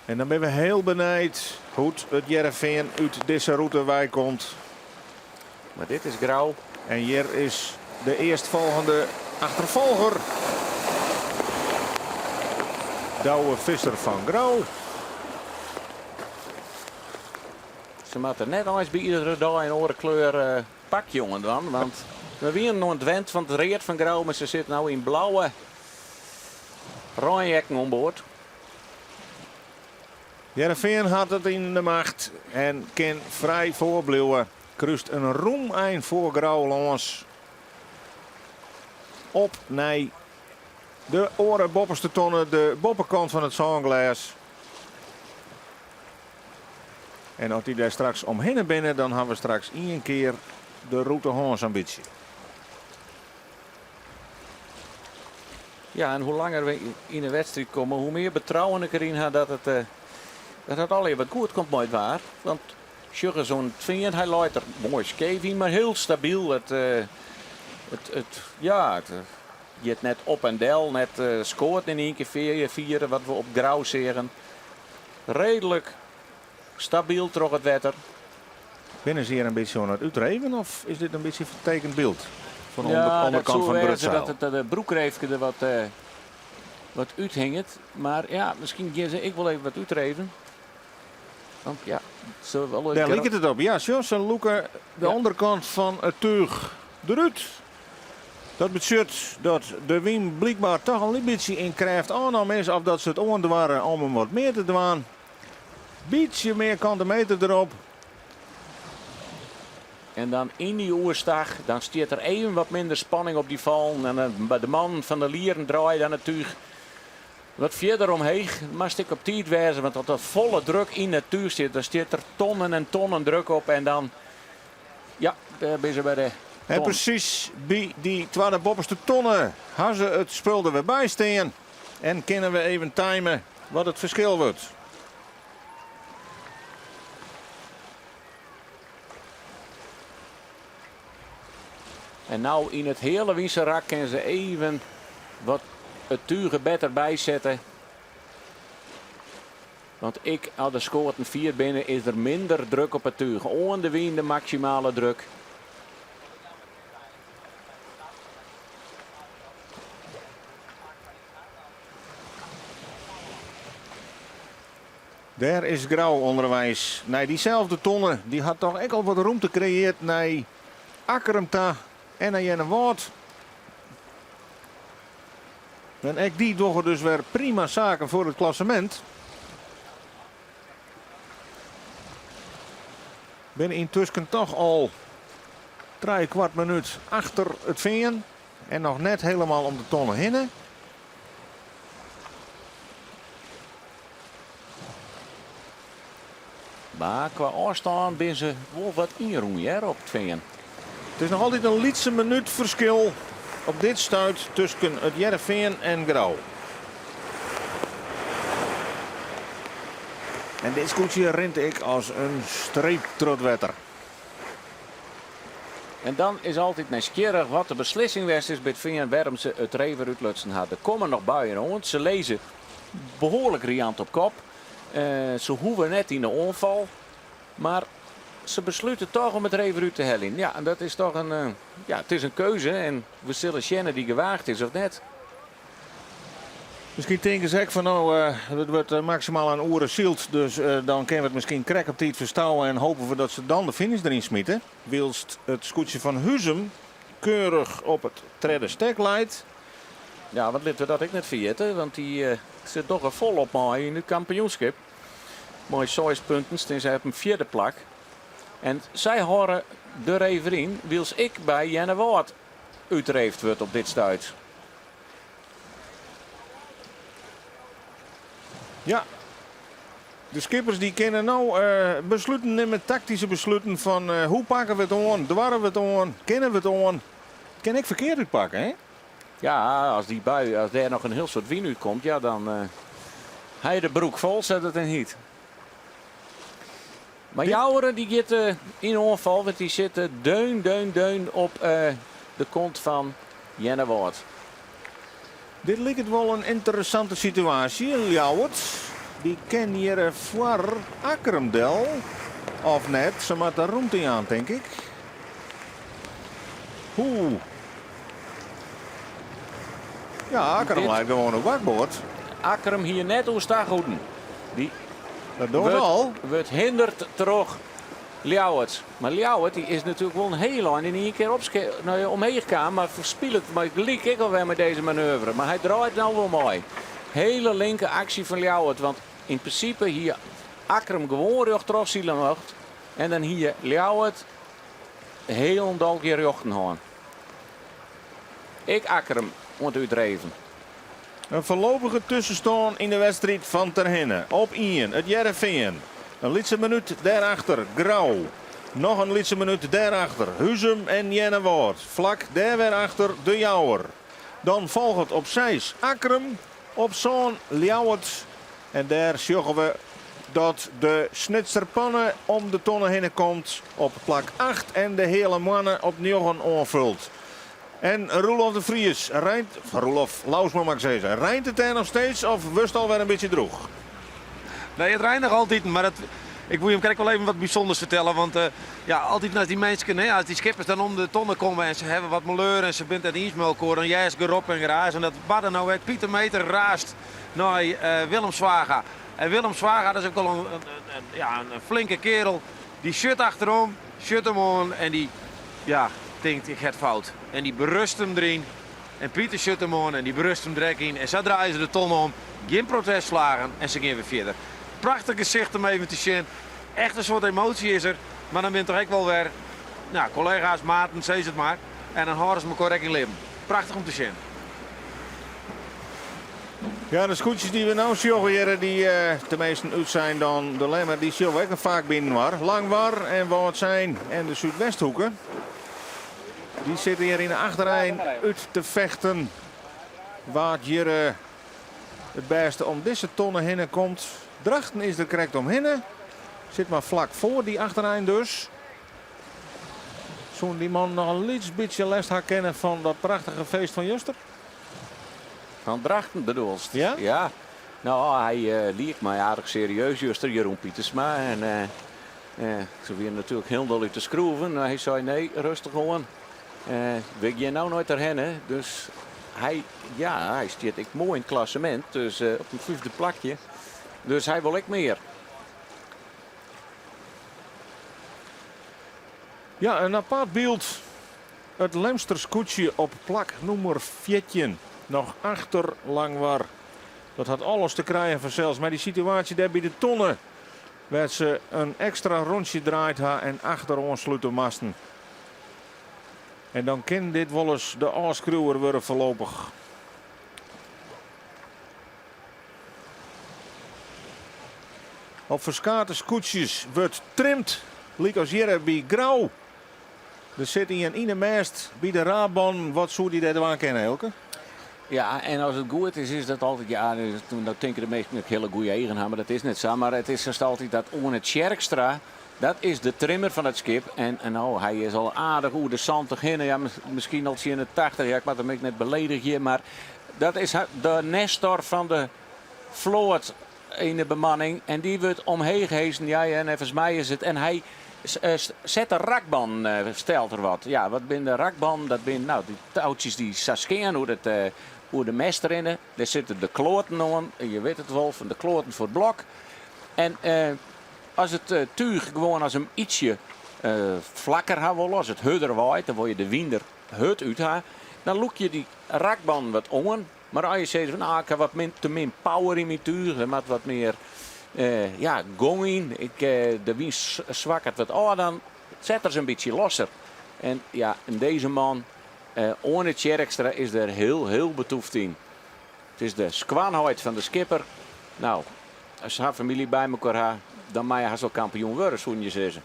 [SPEAKER 1] En dan binne we hiel benijd hoe't it Hearrenfean út dizze rûte wei komt.
[SPEAKER 2] Mar dit is Grou.
[SPEAKER 1] En hjir is de earstfolgjende achterfolger. Douwe Visser fan Grou.
[SPEAKER 2] Se moatte net eins by iedere dei in oare kleur eh, pak jongen dwaan, want we wienen oan it wend fan it read fan Grou, mar se sitte no yn blauwe reinjekken oan board.
[SPEAKER 1] Hearrenfean hat it yn de macht en kin frij foarbliuwe. Krúst in rûm ein foar Grou lâns. Op nei de oare boppeste tonne, de boppekant fan it sânglês. En as dy dêr straks omhinne binne, dan ha we straks ien kear de rûte hân sa'n bytsje.
[SPEAKER 2] Ja, en hoe langer we yn de wedstriid komme, hoe mear betrouwen ik deryn ha dat it, eh, dat it allegear wat goed komt mei it waar. Want sjoch ris oan it Fean, hy leit der moai skeef yn, mar hiel stabyl. It, eh, it, it, ja, it eh, giet net op en del, net skoart yn ien kear fiere, wat we op Grou seagen. Reedlik stabyl troch it wetter.
[SPEAKER 1] Binne se hjir in bytsje oan it útreven of is dit in bytsje fertekend byld fan de
[SPEAKER 2] Ja, dat
[SPEAKER 1] ûnderkant
[SPEAKER 2] soe
[SPEAKER 1] fan
[SPEAKER 2] wêze
[SPEAKER 1] Grutseil?
[SPEAKER 2] dat it de broekreefke der wat, wat úthinget. Mar ja, miskien gean se ek wol even wat útreven. Want ja, se wolle
[SPEAKER 1] Dêr liket it op. Ja, sjoch, se lûke de ûnderkant fan it túch derút. Dat betsjut dat de wyn blykber toch in lyts bytsje yn krêft ôfnommen is of dat se it oandoarre om him wat mear te dwaan. Bytsje mear kante meter derop.
[SPEAKER 2] En dan yn dy oerstach, dan stiet der even wat minder spanning op dy fallen. En dan de mannen fan de lieren draaie dan it túch wat fierder omheech. Moatst ek op tiid wêze, want as der folle druk yn it túch stiet, dan stiet der tonnen en tonnen druk op. En dan, ja, dêr binne se by de
[SPEAKER 1] En
[SPEAKER 2] ton.
[SPEAKER 1] presys by dy twadde boppeste tonne ha se it spul der wer by stean. En kinne we even time wat it ferskil wurdt.
[SPEAKER 2] En no yn it heale wynse rak kinne se even wat it tuge better bysette. Want ek as de skoaten fier binne is der minder druk op it túch. Oan de wyn de maksimale druk.
[SPEAKER 1] Dêr is Grou ûnderweis nei dyselde tonne. Dy hat toch ek al wat rûmte kreëard nei Akkrum ta en nei Earnewâld. En ek dy dogge dus wer prima saken foar it klassemint. Binne yntusken toch al trijekwart minút achter it Fean en noch net helemaal om de tonne hinne.
[SPEAKER 2] Mar kwa ôfstân binne se wol wat ynrûn hear op it Fean.
[SPEAKER 1] It is noch altyd in lytse minút ferskil op dit stuit tusken it Hearrenfean en Grou. En dit skûtsje rint ek as in streep troch it wetter.
[SPEAKER 2] En dan is altyd nijsgjirrich wat de beslissing west is by it Fean wêrom't se it rever útlutsen ha. Der komme noch buien oan. Se lizze behoarlik riant op kop. Se hoege net yn de oanfal, mar se beslute toch om it rever út te heljen. Ja, en dat is toch in, ja, it is in keuze en we sille sjen oft dy gewaagd is of net.
[SPEAKER 1] Miskien tinke se ek fan no, it wurdt maksimaal in oere syld, dus dan kinne we it miskien krekt op tiid ferstouwe en hope we dat se dan de finish deryn smite. Wylst it skûtsje fan Huzum keurich op it tredde stek leit.
[SPEAKER 2] Ja, want litte we dat ek net ferjitte, want dy se dogge folop mei yn it kampioenskip. Mei seis punten stean sy op in fjirde plak. En sy hâlde de rever yn, wylst ek by Earnewâld útreefd wurdt op dit stuit.
[SPEAKER 1] Ja, de skippers dy kinne no besluten nimme, taktyske besluten fan hoe pakke we it oan, doarre we it oan, kinne we it oan. It kin ek ferkeard útpakke, hè?
[SPEAKER 2] Ja, as dy bui, as dêr noch in hiel soad wyn útkomt, ja dan ha je de broek fol, sa't it dan hyt. Mar Joure dy giet yn oanfal, want dy sit deun, deun, deun op de kont fan Earnewâld.
[SPEAKER 1] Dit liket wol in ynteressante situaasje. Ljouwert dy kin hjir foar Akkrum del, of net? Se moatte rûmte jaan, tink ik. Hoe? Ja, Akkrum leit gewoan op bakboard.
[SPEAKER 2] Akkrum hie net oerstach hoeden. Dy
[SPEAKER 1] Dat docht al.
[SPEAKER 2] Wurdt hinderd troch Ljouwert. Mar Ljouwert dy is natuerlik wol in hiel ein yn ien kear no ja, omheech kaam, mar ferspilet mei gelyk ek alwer mei dizze manoeuvre. Mar hy draait no wol mei. Hele linke aksje fan Ljouwert, want yn prinsipe hie Akkrum gewoan rjocht trochsile mocht en dan hie Ljouwert hielendal gjin rjochten hân. Ek Akkrum oan it útreven.
[SPEAKER 1] In foarlopige tuskenstân yn de wedstriid fan Terherne. Op ien it Hearrenfean. In lytse minút dêrachter Grou. Noch in lytse minút dêrachter Huzum en Earnewâld. Flak dêr wer achter De Jouwer. Dan folget op seis Akkrum, op sân Ljouwert. En dêr sjogge we dat de Snitser Panne om de tonne hinne komt op plak acht en de Heale Moanne op njoggen oanfult. En Roelof de Vries, reint, Roelof Lousma moat ik sizze, reint it dêr noch steeds of wurdst alwer in bytsje drûch?
[SPEAKER 3] Nee, it reint noch altyd, mar it, ik woe jim krekt wol even wat bysûnders fertelle. Want ja, altyd as dy minsken, hè, as dy skippers dan om de tonne komme en se hawwe wat maleur en se binne it net iens mei elkoar, dan hearst gerop en geraas. En dat barde no ek. Pieter Meeter raast nei Willem Zwaga. En Willem Zwaga, dat is ek al in, ja, in flinke kerel. Dy sjocht achterom, sjocht him oan en dy, ja, tinkt ik ha it fout. En dy brust him deryn. En Pieter sjocht him oan en dy brust him der ek yn. En sa draaie se de tonne om. Gjin protestflaggen en se gean wer fierder. Prachtich gesicht om even te sjen. Echt in soad emoasje is der. Mar dan binne toch ek wol wer, nou, kollega's, maten, sis it mar. En dan hâlde se mekoar ek yn libben. Prachtich om te sjen.
[SPEAKER 1] Ja, de skûtsjes dy't we no sjogge hjir, dy't teminsten útsein dan de Lemmer, dy sjogge we ek noch faak byinoar. Langwar en Wâldsein en de Súdwesthoeke, dy sitte hjir yn de achterein út te fechten wa't hjir it bêste om dizze tonne hinne komt. Drachten is der krekt omhinne, sit mar flak foar dy achterein dus. Soene dy mannen noch in lyts bytsje lêst ha kinne fan dat prachtige feest fan juster?
[SPEAKER 2] Fan Drachten bedoelst?
[SPEAKER 1] Ja.
[SPEAKER 2] Ja. No, hy liek my aardich serieus juster, Jeroen Pietersma. En se wiene natuerlik hielendal út de skroeven. Mar hy sei, nee, rêstich oan. We gean no nei Terherne. Dus hy, ja, hy stiet ek moai yn it klassemint. Dus op in fyfde plakje. Dus hy wol ek mear.
[SPEAKER 1] Ja, in apart byld. It Lemster skûtsje op plak nûmer 14, noch achter Langwar. Dat hat alles te krijen fansels mei dy situaasje dêr by de tonne, wêr't se in ekstra rûntsje draaid ha en achteroan slute moasten. En dan kin dit wolris de ôfskriuwer wurde foarlopich. Op ferskate skûtsjes wurdt trimd, lykas hjir by Grou. Der sit ien yn 'e mêst by de Raban. Wat soe dy dêr dwaan kinne, Eelke?
[SPEAKER 2] Ja, en as it goed is, is dat altyd, ja, no tinke de minsken dat ik hiele goede eagen ha, mar dat is net sa. Mar it is sast altyd dat Oane Tjerkstra, dat is de trimmer fan it skip. En no, hy is al aardich oer de 70 hinne, ja, miskien al tsjin de 80. Ja, ik moat him ek net beledigje, mar dat is de nestor fan de float yn de bemanning. En dy wurdt omheech hezen, ja, ja, neffens my is it. En hy set de rakbannen, stelt er wat. Ja, wat binne de rakbannen? Dat binne, no, dy toutsjes dy't sa skean oer it, oer de mêst rinne. Dêr sitte de kloaten oan, je witte it wol, fan de kloaten foar it blok. En as it túch gewoan as him ytsje flakker ha wol, as it hurder waait, dan wol je de wyn der hurd út ha, dan lûk je dy rakbannen wat oan. Mar as je sizze fan, ah, ik ha wat min, te min power yn myn túch, der moat wat mear ja, gong yn, ik, de wyn swakket wat ôf, dan set er se in bytsje losser. En ja, en dizze man, Oane Tjerkstra, is der hiel, hiel betûft yn. It is de skoanheit fan de skipper. No, As se har famylje by mekoar ha, dan meie hast wol kampioen wurde, soenen je sizze.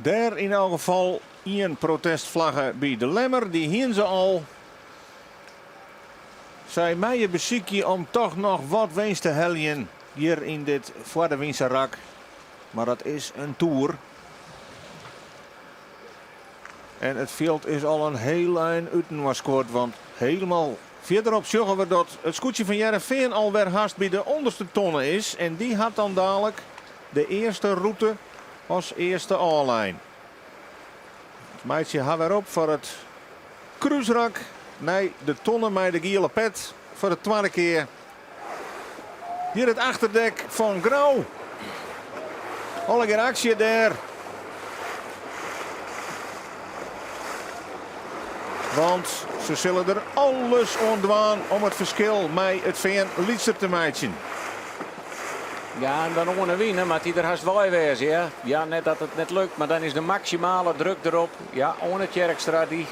[SPEAKER 1] Dêr yn elk gefal ien protestflagge by De Lemmer, dy hiene se al. Sy meie besykje om toch noch wat winst te heljen hjir yn dit foardewynse rak, mar dat is in toer. En it fjild is al in heel ein útinoar skuord, want hielendal fierderop sjogge we dat it skûtsje fan Hearrenfean alwer hast by de ûnderste tonne is en dy hat dan dalik de earste rûte as earste ôflein. Meitsje har wer op foar it krúsrak nei de tonne mei de giele pet foar de twadde kear. Hjir it achterdek fan Grou. Allegear aksje dêr. Want se sille der alles oan dwaan om it ferskil mei it Fean lytser te meitsjen.
[SPEAKER 2] Ja, en dan oan 'e wyn, moat hy der hast wei wêze. Ja. Ja, net dat it net lukt, mar dan is de maksimale druk derop. Ja, Oane Tjerkstra, dy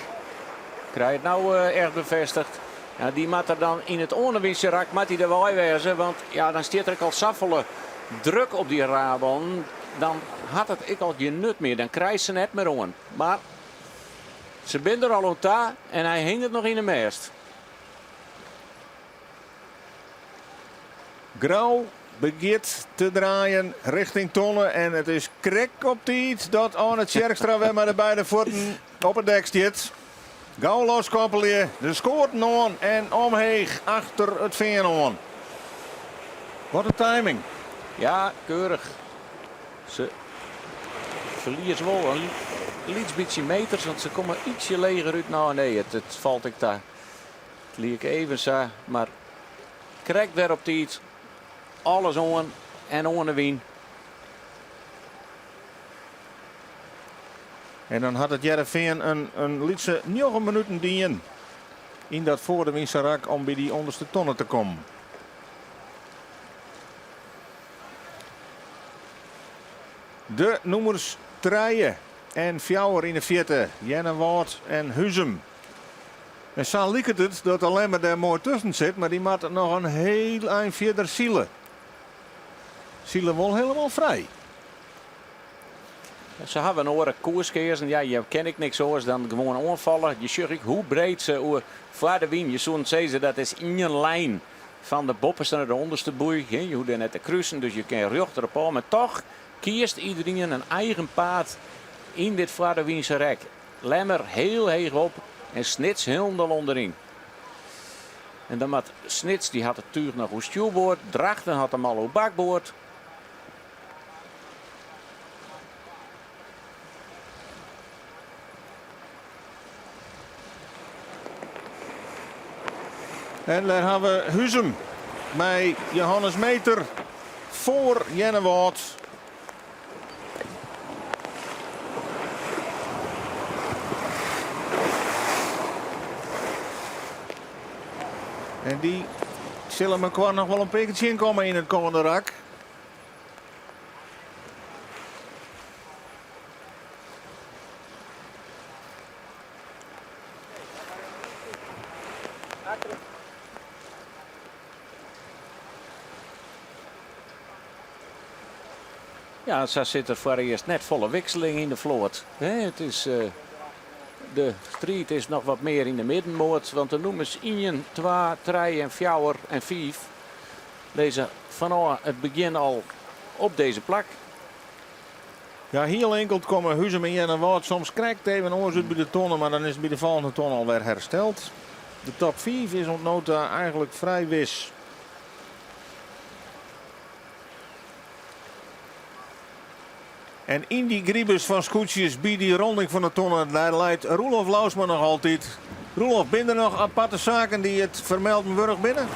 [SPEAKER 2] krijt it no echt befêstigd. Ja, dy moat der dan yn it oanewynse rak moat hy der wei wêze, want ja, dan stiet der ek al safolle druk op dy rabannen. Dan hat it ek al gjin nut mear, dan krijst se net mear oan. Mar se binne der al oan ta en hy hinget noch yn 'e mêst.
[SPEAKER 1] Grou begjint te draaien richting tonne en it is krekt op tiid dat Arne Tjerkstra wer mei de beide fuotten op it dek stiet. Gau loskoppelje, de skoaten oan en omheech achter it fean oan. Wat in timing.
[SPEAKER 2] Ja, keurich. Se ferlieze wol in lyts bytsje meters, want se komme ytsje leger út. No nee, it falt ek ta. It liek even sa, mar krekt wer op tiid. Alles oan en oan de wyn.
[SPEAKER 1] En dan hat it Hearrenfean in lytse njoggen minuten dien yn dat foardewynse rak om by dy ûnderste tonne te kommen. De nûmers trije en fjouwer yn 'e fierte, Earnewâld en Huzum. En sa liket it dat de Lemmer dêr moai tusken sit, mar dy moat noch in heel ein fierder sile. Sile wol helemaal frij.
[SPEAKER 2] Se hawwe in oare koers keazen. Ja, je kin ek niks oars dan gewoan oanfalle. Je sjogge ek hoe breed se oer foar de wyn. Je soenen sizze dat is ien lijn fan de boppeste nei de ûnderste boei. Je hoege dêr net te krusen, dus je kinne rjochter op ôf. Mar toch kiest iederien in eigen paad yn dit foar de wynse rek. Lemmer heel heech op en Snits hielendal ûnderyn. En dan moat Snits, dy hat it túch noch oer stjoerboard. Drachten hat him al oer bakboard.
[SPEAKER 1] En dêr ha we Huzum mei Johannes Meter foar Earnewâld. En dy sille mekoar noch wol in pear kear tsjinkomme yn it kommende rak.
[SPEAKER 2] Ja, sa sit der foarearst net folle wikseling yn de float. It is, de striid is noch wat mear yn de middenmoat, want de nûmers ien, twa, trije en fjouwer en fiif lizze fanôf it begjin al op dizze plak.
[SPEAKER 1] Ja, hiel inkeld komme Huzum en Earnewâld soms krekt even oars út by de tonne, mar dan is it by de folgjende tonne alwer hersteld. De top 5 is oant no ta eigenlik frij wis. En yn dy gribus fan skûtsjes by dy ronding fan de tonne, dêr leit Roelof Lousma noch altyd. Roelof, binne der noch aparte saken dy't it fermelden wurdich binne?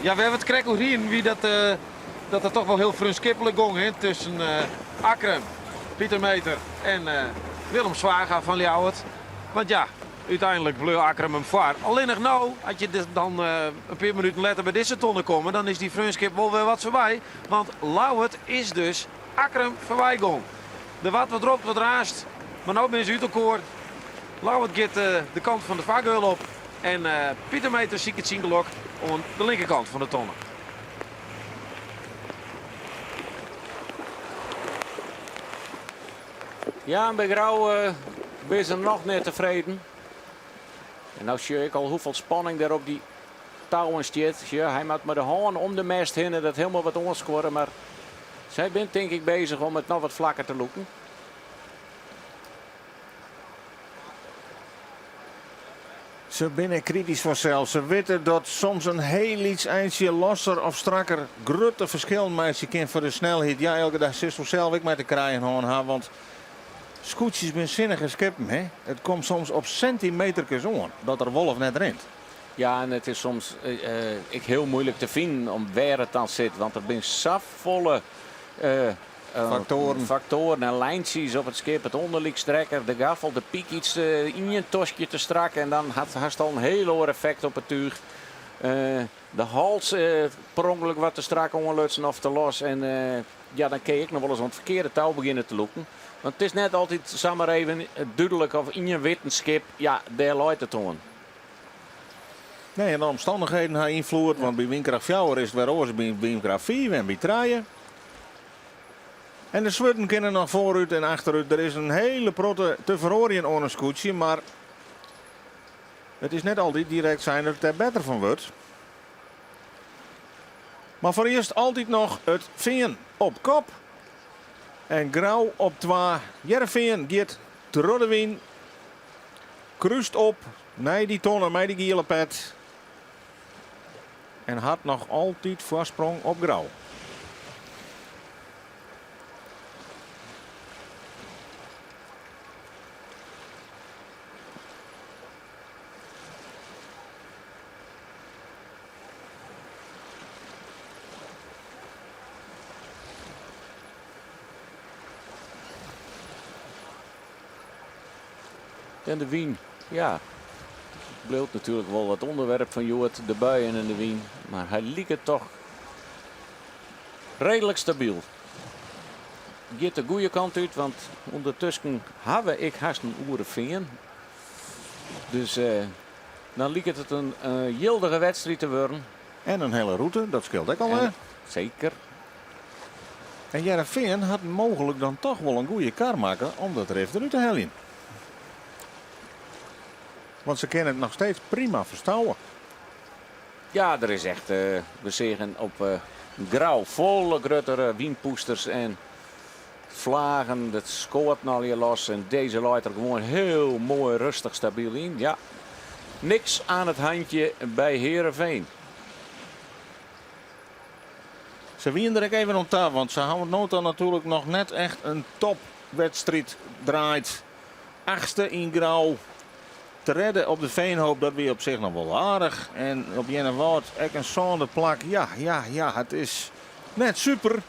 [SPEAKER 3] Ja, wêr't we it krekt oer hienen wie dat, dat it toch wol hiel freonskiplik gong hè, tusken Akkrum, Pieter Meter en Willem Zwaga fan Ljouwert. Want ja, Uteinlik bleau Akkrum him foar. Allinnich no, as je dan in pear minuten letter by dizze tonne komme, dan is dy freonskip wol wer wat foarby. Want Ljouwert is dus Akkrum foarby gong. Der waard wat ropt, wat raasd, mar no binne se út elkoar. Ljouwert giet de kant fan de fargeul op en Pieter Meeter siket syn gelok oan de linkerkant fan de tonne.
[SPEAKER 2] Ja, en by Grou binne se noch net tefreden. En no sjoch ik al hoefolle spanning der op dy touwen stiet. Sjoch, hy moat mei de hân om de mêst hinne dat hielendal wat oanskuorre. Mar sy binne tink ik bezich om it noch wat flakker te lûken.
[SPEAKER 1] Se binne kritysk fansels. Se witte dat soms in hiel lyts eintsje losser of strakker grutte ferskillen meitsje kin foar de snelheid. Ja, Eelke, dêr silsto sels ek mei te krijen hân ha, want skûtsjes binne sinnige skippen. Hè? It komt soms op sintimeterkes oan dat er wol of net rint.
[SPEAKER 2] Ja, en it is soms ek hiel muoilik te finen om wêr it dan sit, want der binne safolle
[SPEAKER 1] Faktoaren.
[SPEAKER 2] Faktoaren en lijntsjes op it skip, it ûnderlyk strekker, de gaffel, de pyk iets ien toskje te strak en dan hast al in hiel oar effekt op it túch. De hals per ûngelok wat te strak oanlutsen of te los en ja, dan kin je ek noch wolris oan it ferkearde tou begjinne te lûken. Want it is net altyd samar even dúdlik of ien wittenskip, ja, dêr leit it oan.
[SPEAKER 1] Nee, en de omstannichheden ha ynfloed, want by wynkracht fjouwer is it wer oars as by wynkracht fiif en by trije. En de swurden kinne noch foarút en achterút. Der is in hiele protte te feroarjen oan in skûtsje, mar it is net altyd direkt sein dat it dêr better fan wurdt. Mar foarearst altyd noch It Fean op kop en Grou op twa. Hearrenfean giet troch de wyn, krúst op nei dy tonne mei dy giele pet en hat noch altyd foarsprong op Grou.
[SPEAKER 2] En de wyn, ja, bliuwt natuerlik wol it ûnderwerp fan hjoed, de buien en de wyn. Mar hy liket toch reedlik stabyl. Giet de goede kant út, want ûndertusken ha we ek hast in oere fearn. Dus eh, dan liket it in jildige wedstriid te wurden.
[SPEAKER 1] En in hiele rûte, dat skeelt ek al. Hè?
[SPEAKER 2] Seker.
[SPEAKER 1] En Hearrenfean hat mooglik dan toch wol in goede kar makke om dat rif derút te heljen. Want se kinne it noch steeds prima ferstouwe.
[SPEAKER 2] Ja, der is echt, we seagen op Grou folle gruttere wynpûsters en flagen. Dat skoart no allegear los en dizze leit der gewoan hiel moai rêstich stabyl yn. Ja, niks oan it handje by Heerenveen.
[SPEAKER 1] Se wienen der ek even oan ta, want se hawwe no dan natuerlik noch net echt in topwedstriid draaid. Achtste yn Grou, tredde op de Veenhoop, dat wie op sich noch wol aardich. En op Earnewâld ek in sânde plak. Ja, ja, ja, it is net super.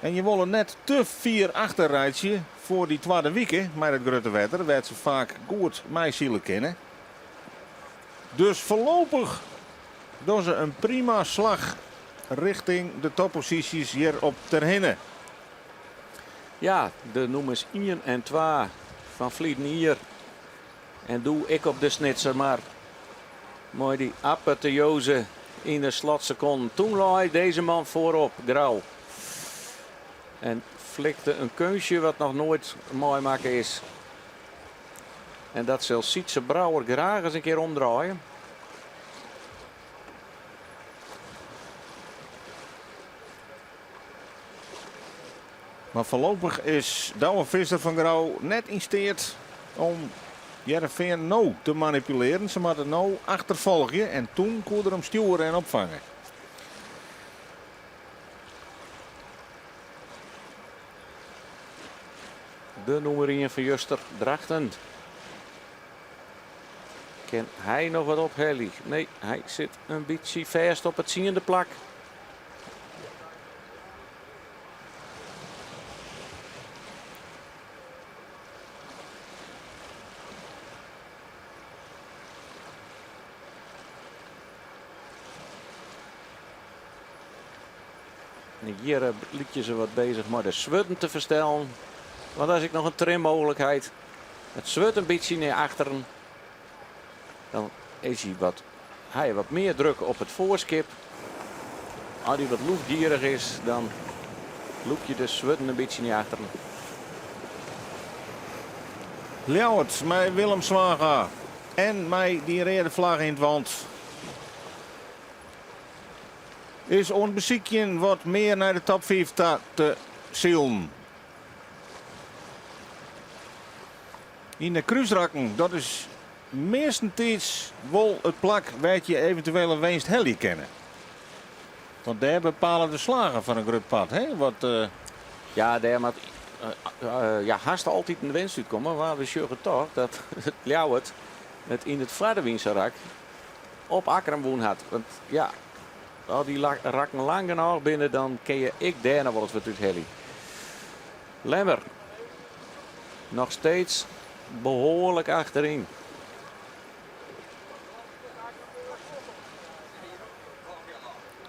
[SPEAKER 1] En je wolle net te fier achterreitsje foar dy twadde wike mei dat grutte wetter, wêr't se faak goed meisile kinne. Dus foarlopich dogge se in prima slach rjochting de topposysjes hjir op Terherne.
[SPEAKER 2] Ja, de nûmers ien en twa fan ferleden jier. En doe ek op de Snitser Mar. Mei dy apoteoze yn de slotsekonden. Toen lei dizze man foarop, Grou. En flikte in keunstje wat noch noait meimakke is. En dat sil Sytze Brouwer graach ris in kear omdraaie.
[SPEAKER 1] Mar foarlopich is Douwe Visser fan Grou net yn steat om Hearrenfean no te manipulearjen. Se moatte no achterfolgje en toen koe er him stjoere en opfange.
[SPEAKER 2] De nûmer ien fan juster, Drachten. Kin hy noch wat ophelje? Nee, hy sit in bytsje fêst op it tsiende plak. En hjir lykje se wat bezich mei de swurden te ferstellen. Want dat is ek noch in trimmooglikheid. It swurd in bytsje nei achteren. Dan is hy wat, hy wat mear druk op it foarskip. As hy wat loefgierich is, dan lûk je de swurden in bytsje nei achteren.
[SPEAKER 1] Ljouwert mei Willem Zwaga en mei dy reade flagge yn it want is oan it besykjen wat mear nei de top 5 ta te silen. Yn de krúsrakken, dat is meastentiids wol it plak wêr't je eventuele winst helje kinne. Want dêr bepale de slagen foar in grut part, hè? Wat,
[SPEAKER 2] Ja, dêr moat ja, hast altyd in winst útkomme. Mar we sjogge toch dat it Ljouwert it yn it foarderwynse rak op Akkrum wûn hat. Want ja, as dy rakken lang genôch binne, dan kin je ek dêr noch wolris wat úthelje. Lemmer noch steeds behoarlik achteryn.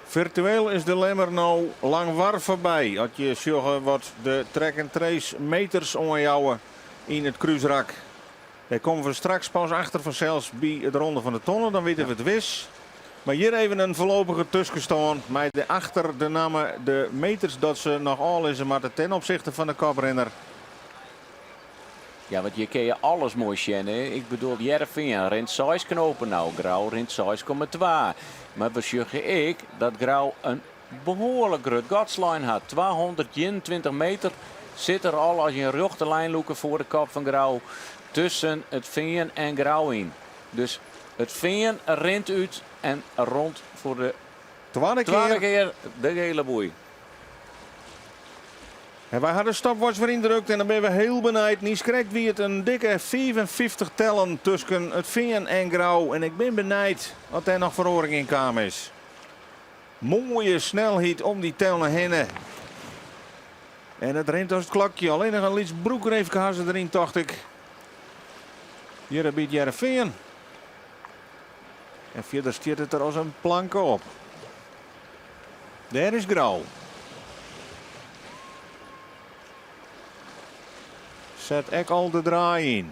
[SPEAKER 1] Firtueel is de Lemmer no Langwar foarby as je sjogge wat de track and trace meters oanjouwe yn it krúsrak. Dêr komme we straks pas achter fansels by it Ronde fan de Tonne, dan witte we it wis. Mar hjir even in foarlopige tuskenstân mei de achter de namme de meters dat se noch ôflizze moatte ten opsichte fan de koprinner.
[SPEAKER 2] Ja, want hjir kinne je alles moai sjen. Hè? Ik bedoel, Hearrenfean rint 6 knopen no, Grou rint 6,2. Mar we sjogge ek dat Grou in behoarlik grut gat slein hat. 221 meter sit der al as je in rjochte lijn lûke foar de kop fan Grou tusken it Fean en Grou yn. Dus it Fean rint út en rond foar de
[SPEAKER 1] Twadde
[SPEAKER 2] twadde
[SPEAKER 1] kear.
[SPEAKER 2] kear de gele boei.
[SPEAKER 1] En wy ha de stopwatch wer yndrukt en dan binne we hiel benijd. Niiskrekt wie it in dikke 55 tellen tusken it Fean en Grou. En ik bin benijd oft dêr noch feroaring yn kaam is. Moaie snelheid om dy tellen hinne. En it rint as it klokje. Allinnich in lyts broekreefke ha se deryn, tocht ik. Hjir by it Hearrenfean. En fierder stiet it der as in planke op. Dêr is Grou. Set ek al de draai yn.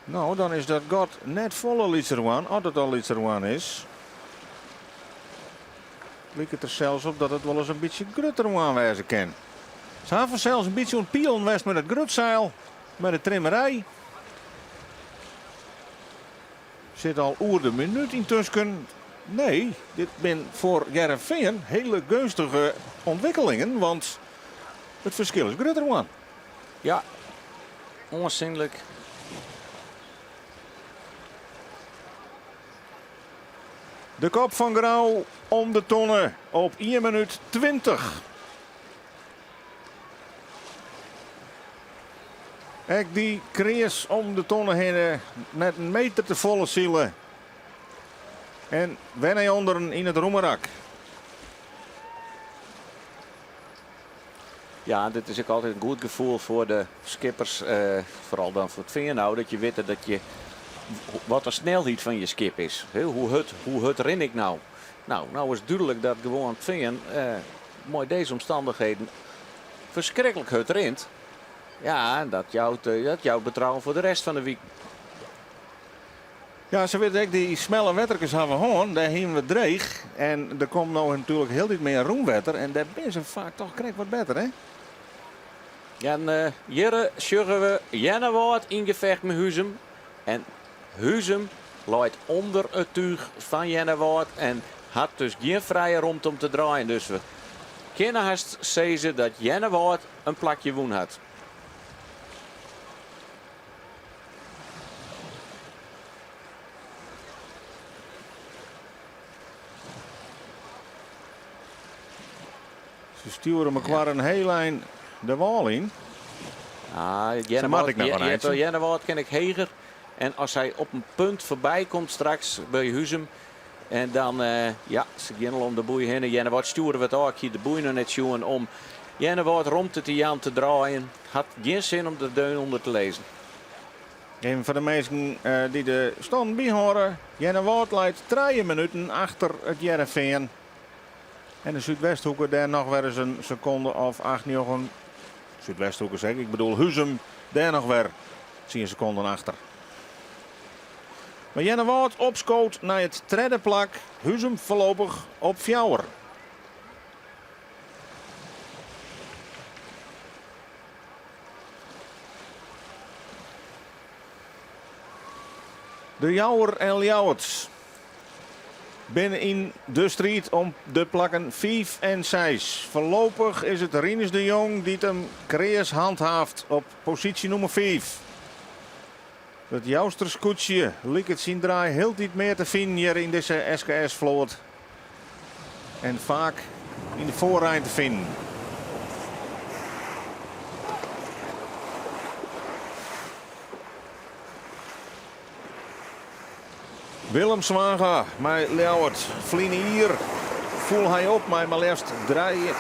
[SPEAKER 1] No, dan is dat gat net folle lytser wan, as it al lytser wan is. Liket der sels op dat it wolris in bytsje grutter wan wêze kin. Se ha fansels in bytsje oan it pielen west mei dat grutseil, mei de trimmerij. Sit al oer de minút yntusken. Nee, dit bin foar Hearrenfean hele geunstige ûntwikkelingen, want it ferskil is grutter wan.
[SPEAKER 2] Ja, oansienlik.
[SPEAKER 1] De kop fan Grou om de tonne op 1 minút 20. Ek dy kreas om de tonne hinne net in meter te folle sile. En wer nei ûnderen yn it rûme rak.
[SPEAKER 2] Ja, dit is ek altyd in goed gefoel foar de skippers, eh, foaral dan foar it Fean no, dat je witte dat je wat de snelheid fan je skip is. Hoe hurd, hoe hurd rin ik no? No, no is dúdlik dat gewoan it Fean eh, mei dizze omstannichheden ferskriklik hurd rint. Ja, en dat jout, eh, dat jout betrouwen foar de rest fan de wike.
[SPEAKER 1] Ja, se witte ek dy smelle wetterkes hawwe hân, dêr hiene we dreech. En der komt no natuerlik hieltyd mear rûn wetter en dêr binne se faak toch krekt wat better, hè?
[SPEAKER 2] Ja, en uh, hjir sjogge we Earnewâld yn gefecht mei Huzum. En Huzum leit ûnder it túch fan Earnewâld en hat dus gjin frije romte om te draaien. Dus we kinne hast sizze dat Earnewâld in plakje wûn hat.
[SPEAKER 1] Se stjoere mekoar in hiel ein de wâl yn.
[SPEAKER 2] Ah,
[SPEAKER 1] Sa moat ik noch in eintsje.
[SPEAKER 2] Earnewâld kin ek heger. En as hy op in punt foarby komt straks by Huzum. En dan, eh, ja, se gean al om de boei hinne. Earnewâld stjoere wat ôf. Ik hie de boei noch net sjoen om Earnewâld romte te jaan te draaien. Hat gjin sin om der deun ûnder te lizzen.
[SPEAKER 1] Even foar de minsken eh, dy't de stân byhâlde. Earnewâld leit 3 minuten achter it Hearrenfean. En de Súdwesthoeke dêr noch wer ris in sekonde of acht, njoggen. Súdwesthoeke zeg ik, ik bedoel Huzum dêr noch wer tsien sekonden achter. Mar Earnewâld opskood nei it tredde plak, Huzum foarlopich op fjouwer. De Jouwer en Ljouwert binne yn de striid om de plakken fiif en seis. Foarlopich is it Rinus de Jong dy't him kreas handhaaft op posysje nûmer fiif. It Jouster skûtsje liket syn draai hieltyd mear te finen hjir yn dizze SKS-float en faak yn de foarein te finen. Willem Zwaga mei Ljouwert. Ferline jier foel hy op mei mar leafst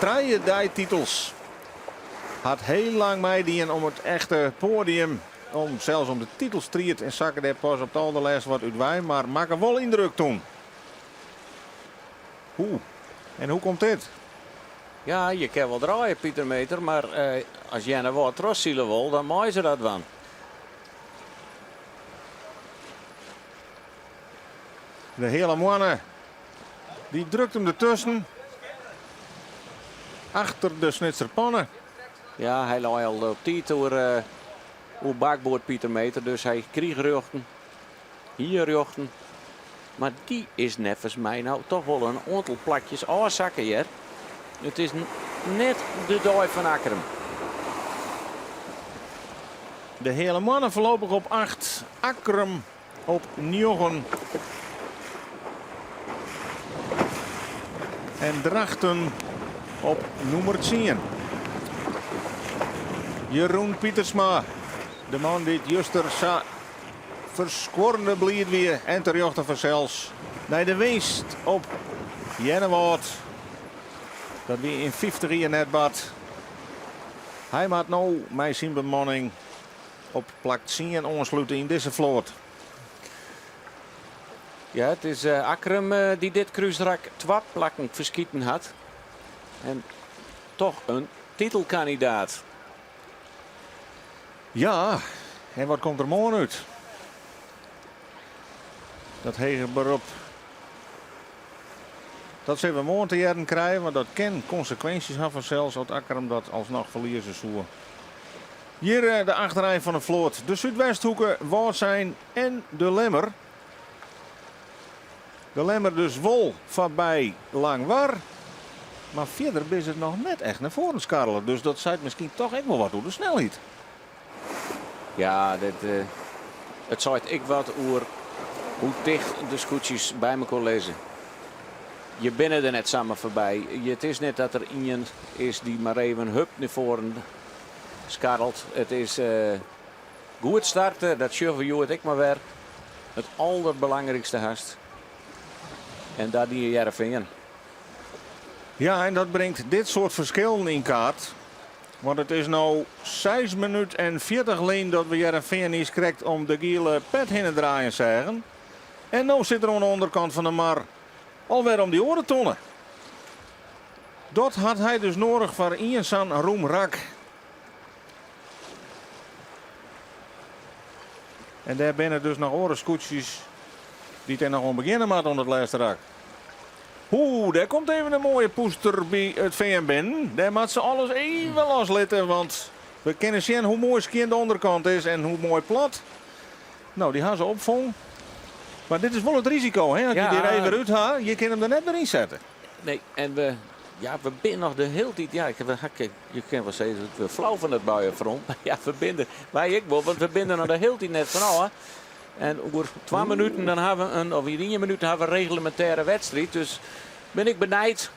[SPEAKER 1] trije deititels. Hat heel lang meidien om it echte poadium, om sels om de titelstriid en sakke dêr pas op it alderlêst wat út wei, mar makke wol yndruk toen. Hoe? En hoe komt dit?
[SPEAKER 2] Ja, je kinne wol draaie, Pieter Meter, mar as Earnewâld trochsile wol, dan meie se dat dwaan.
[SPEAKER 1] De Heale Moanne dy drukt him dertusken. Achter de Snitser Panne.
[SPEAKER 2] Ja, hy lei al op tiid oer, uh, oer bakboard Pieter Meter, dus hy krige rjochten, hie rjochten. Mar dy is neffens my no toch wol in oantal plakjes ôfsakke hear. It is net de dei fan Akkrum.
[SPEAKER 1] De Heale Moanne foarlopich op 8, Akkrum op 9. En Drachten op nûmer 10. Jeroen Pietersma, de man dy't juster sa ferskuorrende bliid wie en terjochte fansels nei de winst op Earnewâld. Dat wie yn 50 jier net bard. Hy moat no mei syn bemanning op plak 10 oanslute yn dizze float.
[SPEAKER 2] Ja, it is Akkrum dy't dit krúsrak twa plakken ferskiten hat. En toch in titelkandidaat.
[SPEAKER 1] Ja, en wat komt der moarn út? Dat heger berop. Dat sille we moarn te hearren krije, want dat kin konsekwinsjes ha fansels as Akkrum dat alsnoch ferlieze soe. Hjir de achterein fan de float, de Súdwesthoeke, Wâldsein en de Lemmer. De Lemmer dus wol foarby Langwar, mar fierder binne se noch net echt nei foaren skarrele. Dus dat seit miskien toch ek wol wat oer de snelheid.
[SPEAKER 2] Ja, dit, it seit ek wat oer hoe ticht de skûtsjes by mekoar lizze. Je binne der net samar foarby. It is net dat der ien is dy't mar even hup nei foaren skarrelt. It is goed starte, dat sjogge we hjoed ek mar wer. It alderbelangrykste hast. En dat die Hearrenfean.
[SPEAKER 1] Ja, en dat bringt dit soart ferskillen yn kaart. Want it is no 6 minút en 40 lyn dat we Hearrenfean niiskrekt om de giele pet hinne draaien seagen. En no sit er oan de ûnderkant fan de mar alwer om dy oare tonne. Dat hat hy dus noadich foar ien sa'n rûm rak. En dêr binne dus noch oare skûtsjes dy't der noch oan begjinne moatte oan it lêste rak. Oeh, dêr komt even in moaie pûster by it fean binnen. Dêr moat se alles even loslitte, want we kinne sjen hoe moai skjin de ûnderkant is en hoe moai plat. No, dy ha se opfongen. Mar dit is wol it risiko, hè? As je dy even út ha, je kinne him der net wer yn sette.
[SPEAKER 2] Nee, en we, ja, we binne noch de hiele tiid. Ja, ik, je kinne wol sizze dat we flau fan it buienfront. Mar ja, we binne der, wy ek wol, want we binne der noch de hiele tiid net fan ôf. En oer twa minuten dan ha we in, of yn ien minút ha we in reglemintêre wedstriid. Dus bin ik benijd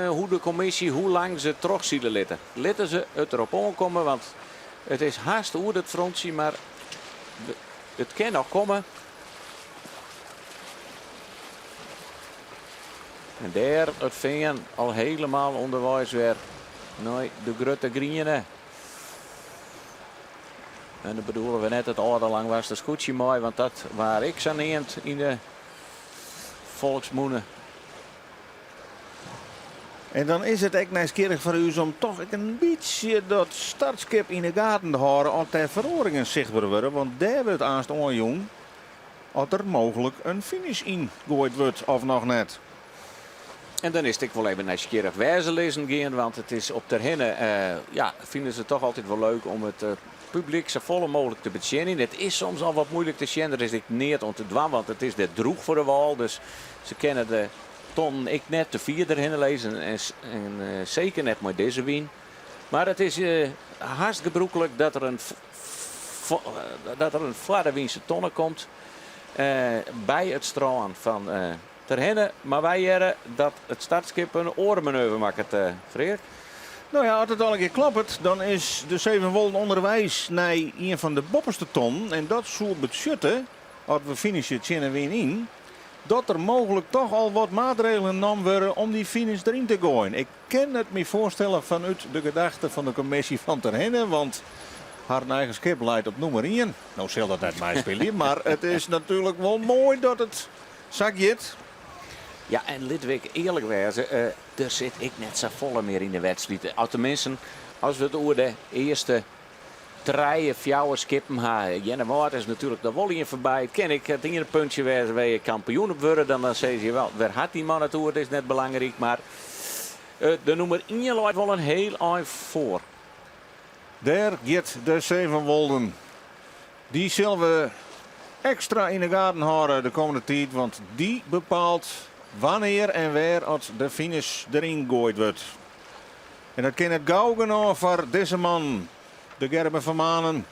[SPEAKER 2] hoe de kommisje, hoe lang se trochsile litte. Litte se it derop oankomme, want it is hast oer it frontsje, mar it kin noch komme. En dêr it fean al helemaal ûnderweis wer nei de grutte griene. En dan bedoele we net it âlde Langwarster skûtsje mei, want dat waard ek sa neamd yn de folksmûne.
[SPEAKER 1] En dan is it ek nijsgjirrich foar ús om toch ek in bytsje dat startskip yn 'e gaten te hâlden oft dêr feroaringen sichtber wurde, want dêr wurdt aanst oanjûn oft der mooglik in finish yn goaid wurdt of noch net.
[SPEAKER 2] En dan is it ek wol even nijsgjirrich wêr't se lizzen gean, want it is op Terherne, ja, fine se it toch altyd wol leuk om it publyk safolle mooglik te betsjinjen. It is soms al wat muoilik te sjen, der is ek neat oan te dwaan, want it is dêr drûch foar de wâl, dus se kinne de tonnen ek net te fier derhinne lizzen en seker net mei dizze wyn. Mar it is hast gebrûklik dat der in dat der in foar de wynse tonne komt by it strân fan Terherne. Mar wy hearre dat it startskip in oare maneuver makket, Freark.
[SPEAKER 1] No ja, as it allegear kloppet, dan is de Sevenwolden ûnderweis nei ien fan de boppeste tonnen. En dat soe betsjutte, as we finishe tsjin de wyn yn, dat der mooglik toch al wat maatregelen nommen wurde om dy finish deryn te goaien. Ik kin it my foarstelle fanút de gedachte fan de kommisje fan Terherne, want harren eigen skip leit op nûmer ien. No sil dat net meispylje, mar it is natuerlik wol moai dat it sa giet.
[SPEAKER 2] Ja, en litte we ek earlik wêze, der sit ek net safolle mear yn de wedstriid. As teminsten, as we it oer de earste trije, fjouwer skippen ha. Earnewâld is natuerlik noch wol ien foarby. It kin ek it iene puntsje wêze wêr't je kampioen op wurde. Dan sizze je wel, wêr hat dy man it oer? It is net belangryk, mar de nûmer ien leit wol in hiel ein foar.
[SPEAKER 1] Dêr giet de Sevenwolden. Dy sille we ekstra yn de gaten hâlde de kommende tiid, want dy bepaalt wannear en wêr oft de finish deryn goaid wurdt. En dat kin net gau genôch foar dizze man, de Gerben van Manen.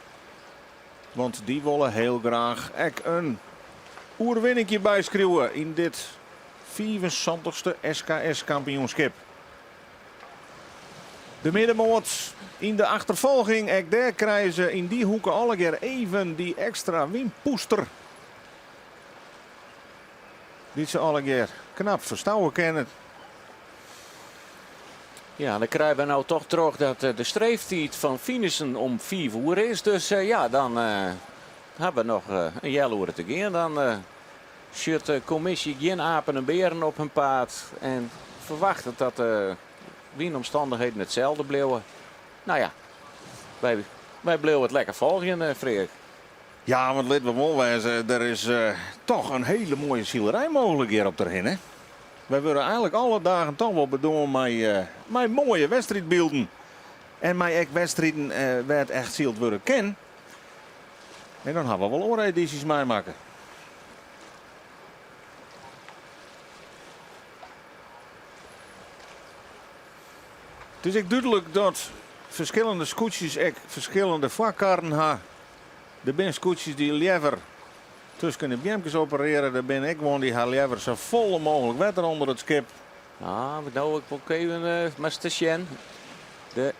[SPEAKER 1] Want dy wolle hiel graach ek in oerwinningje byskriuwe yn dit 75ste SKS-kampioenskip. De middenmoat yn de achterfolging, ek dêr krije se yn dy hoeke allegear even dy ekstra wynpûster. Dy't se allegear knap ferstouwe kinne.
[SPEAKER 2] Ja, dan krije we no toch troch dat de streeftiid fan finishen om 5 oere is. Dus ja, dan ha we noch in healoere te gean. Dan sjocht de kommisje gjin apen en bearen op hun paad en ferwachtet dat de wynomstannichheden itselde bliuwe. No ja, wy, wy bliuwe it lekker folgjen, Freark.
[SPEAKER 1] Ja, want lit we wol wêze, der is toch in hiele moaie silerij mooglik hjir op Terherne. Wy wurde eigenlik alle dagen toch wol bedoarn mei moaie wedstriidbylden. En mei ek wedstriden wêr't echt syld wurde kin. En dan ha we wol oare edysjes meimakke. It is ek dúdlik dat ferskillende skûtsjes ek ferskillende foarkarren ha. Der binne skûtsjes dy't leaver tusken de beamkes operearje. Der binne ek guon dy't ha leaver sa folle mooglik wetter ûnder it skip.
[SPEAKER 2] Ah, no, ik wol even mar te sjen. De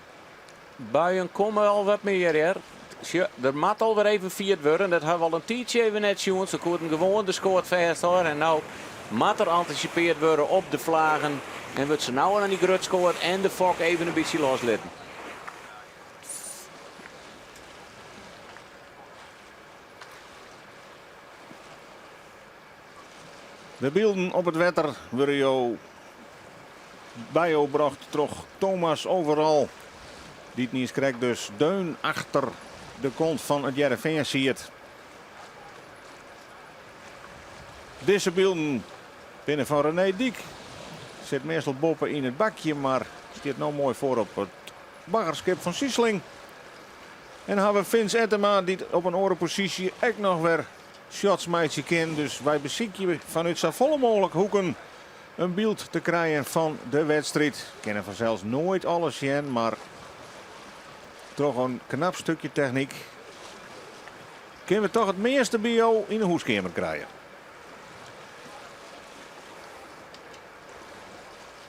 [SPEAKER 2] buien komme al wat mear, hear. Sjoch, der moat alwer even fierd wurde. Dat ha we al in tiidsje even net sjoen. Se koenen gewoan de skoat fêsthâlde. En no moat der antisipeard wurde op de flagen. En wurdt se no oan dy grutskoat en de fok even in bytsje loslitten.
[SPEAKER 1] De bylden op it wetter wurde jo by jo brocht troch Thomas Overal, dy't niiskrekt dus deun achter de kont fan It Hearrenfean siet. Dizze bylden binne fan René Dyk. Sit meastal boppe yn it bakje, mar stiet no moai foar op it baggerskip fan Siesling. En hawwe Vince Ettema, dy't op in oare posysje ek noch wer shots meitsje kin. Dus wy besykje fanút safolle mooglik hoeken in byld te krijen fan de wedstriid. Kinne fansels noait alles sjen, mar troch in knap stikje technyk kinne we toch it measte by jo yn de hûskeamer krije.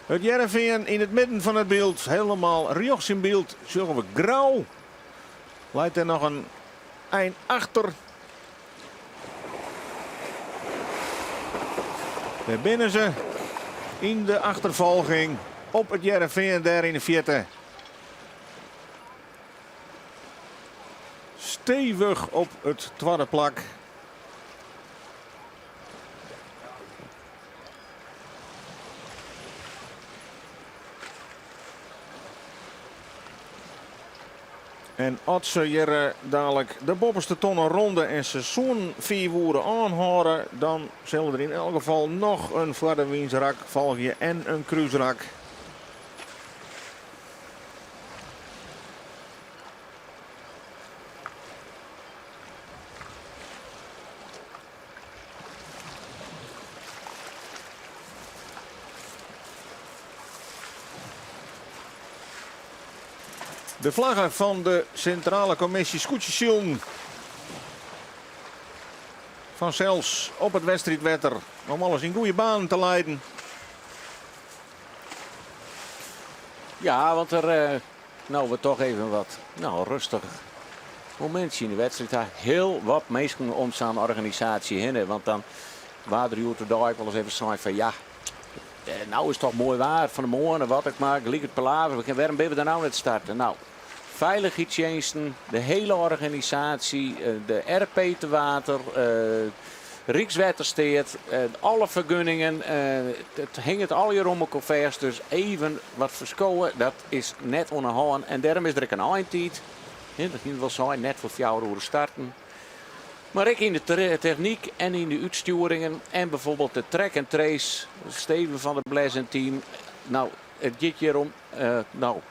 [SPEAKER 1] It Hearrenfean yn it midden fan it byld, hielendal rjochts yn byld, sjogge we Grou. Leit der noch in ein achter. Dêr binne se yn de achterfolging op it Hearrenfean dêr yn de fierte. Stevich op it twadde plak. En as se hjir dalik de boppeste tonne ronde en se soenen 5 oere oanhâlde, dan sille der yn elk gefal noch in foardewynsrak folgje en in krúsrak. De flagge fan de Sintrale Kommisje Skûtsjesilen. Fansels op it wedstriidwetter om alles yn goede banen te leiden.
[SPEAKER 2] Ja, want der no we toch even wat no, rêstich momintsje yn de wedstriid ha. Hiel wat minsken om sa'n organisaasje hinne. Want dan waard der hjoed-de-dei ek wolris even sein fan ja, no is it toch moai waar fan 'e moarn, wat ek mar, gelyk it palaver, wêrom binne we der no net starten? No, feilichheidstsjinsten, de hiele organisaasje, de RP te water, Rykswettersteat, alle fergunningen, it hinget allegear oan elkoar fêst, dus even wat ferskowe, dat is net oan 'e hân. En dêrom is der ek in eintiid, dat hiene we wol sein, net foar 4 oere starten. Mar ek yn de technyk en yn de útstjoeringen en bijvoorbeeld de track and trace, Steven van der Bles en team. No, it giet hjir om, no,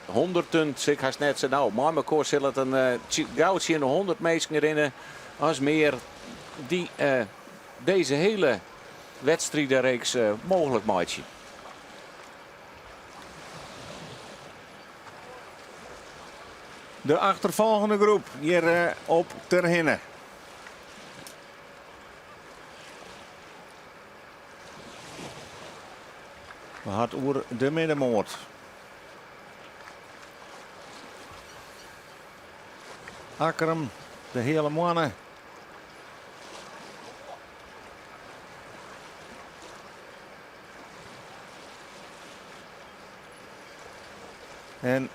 [SPEAKER 2] hûnderten, sil ik hast net sizze. No, mei mekoar sil it in gau tsjin de 100 minsken rinne as mear dy't dizze hiele wedstriidereeks mooglik meitsje.
[SPEAKER 1] De achterfolgjende groep hjir op Terhinne. We ha it oer de middenmoat. Akkrum, de Heale Moanne. En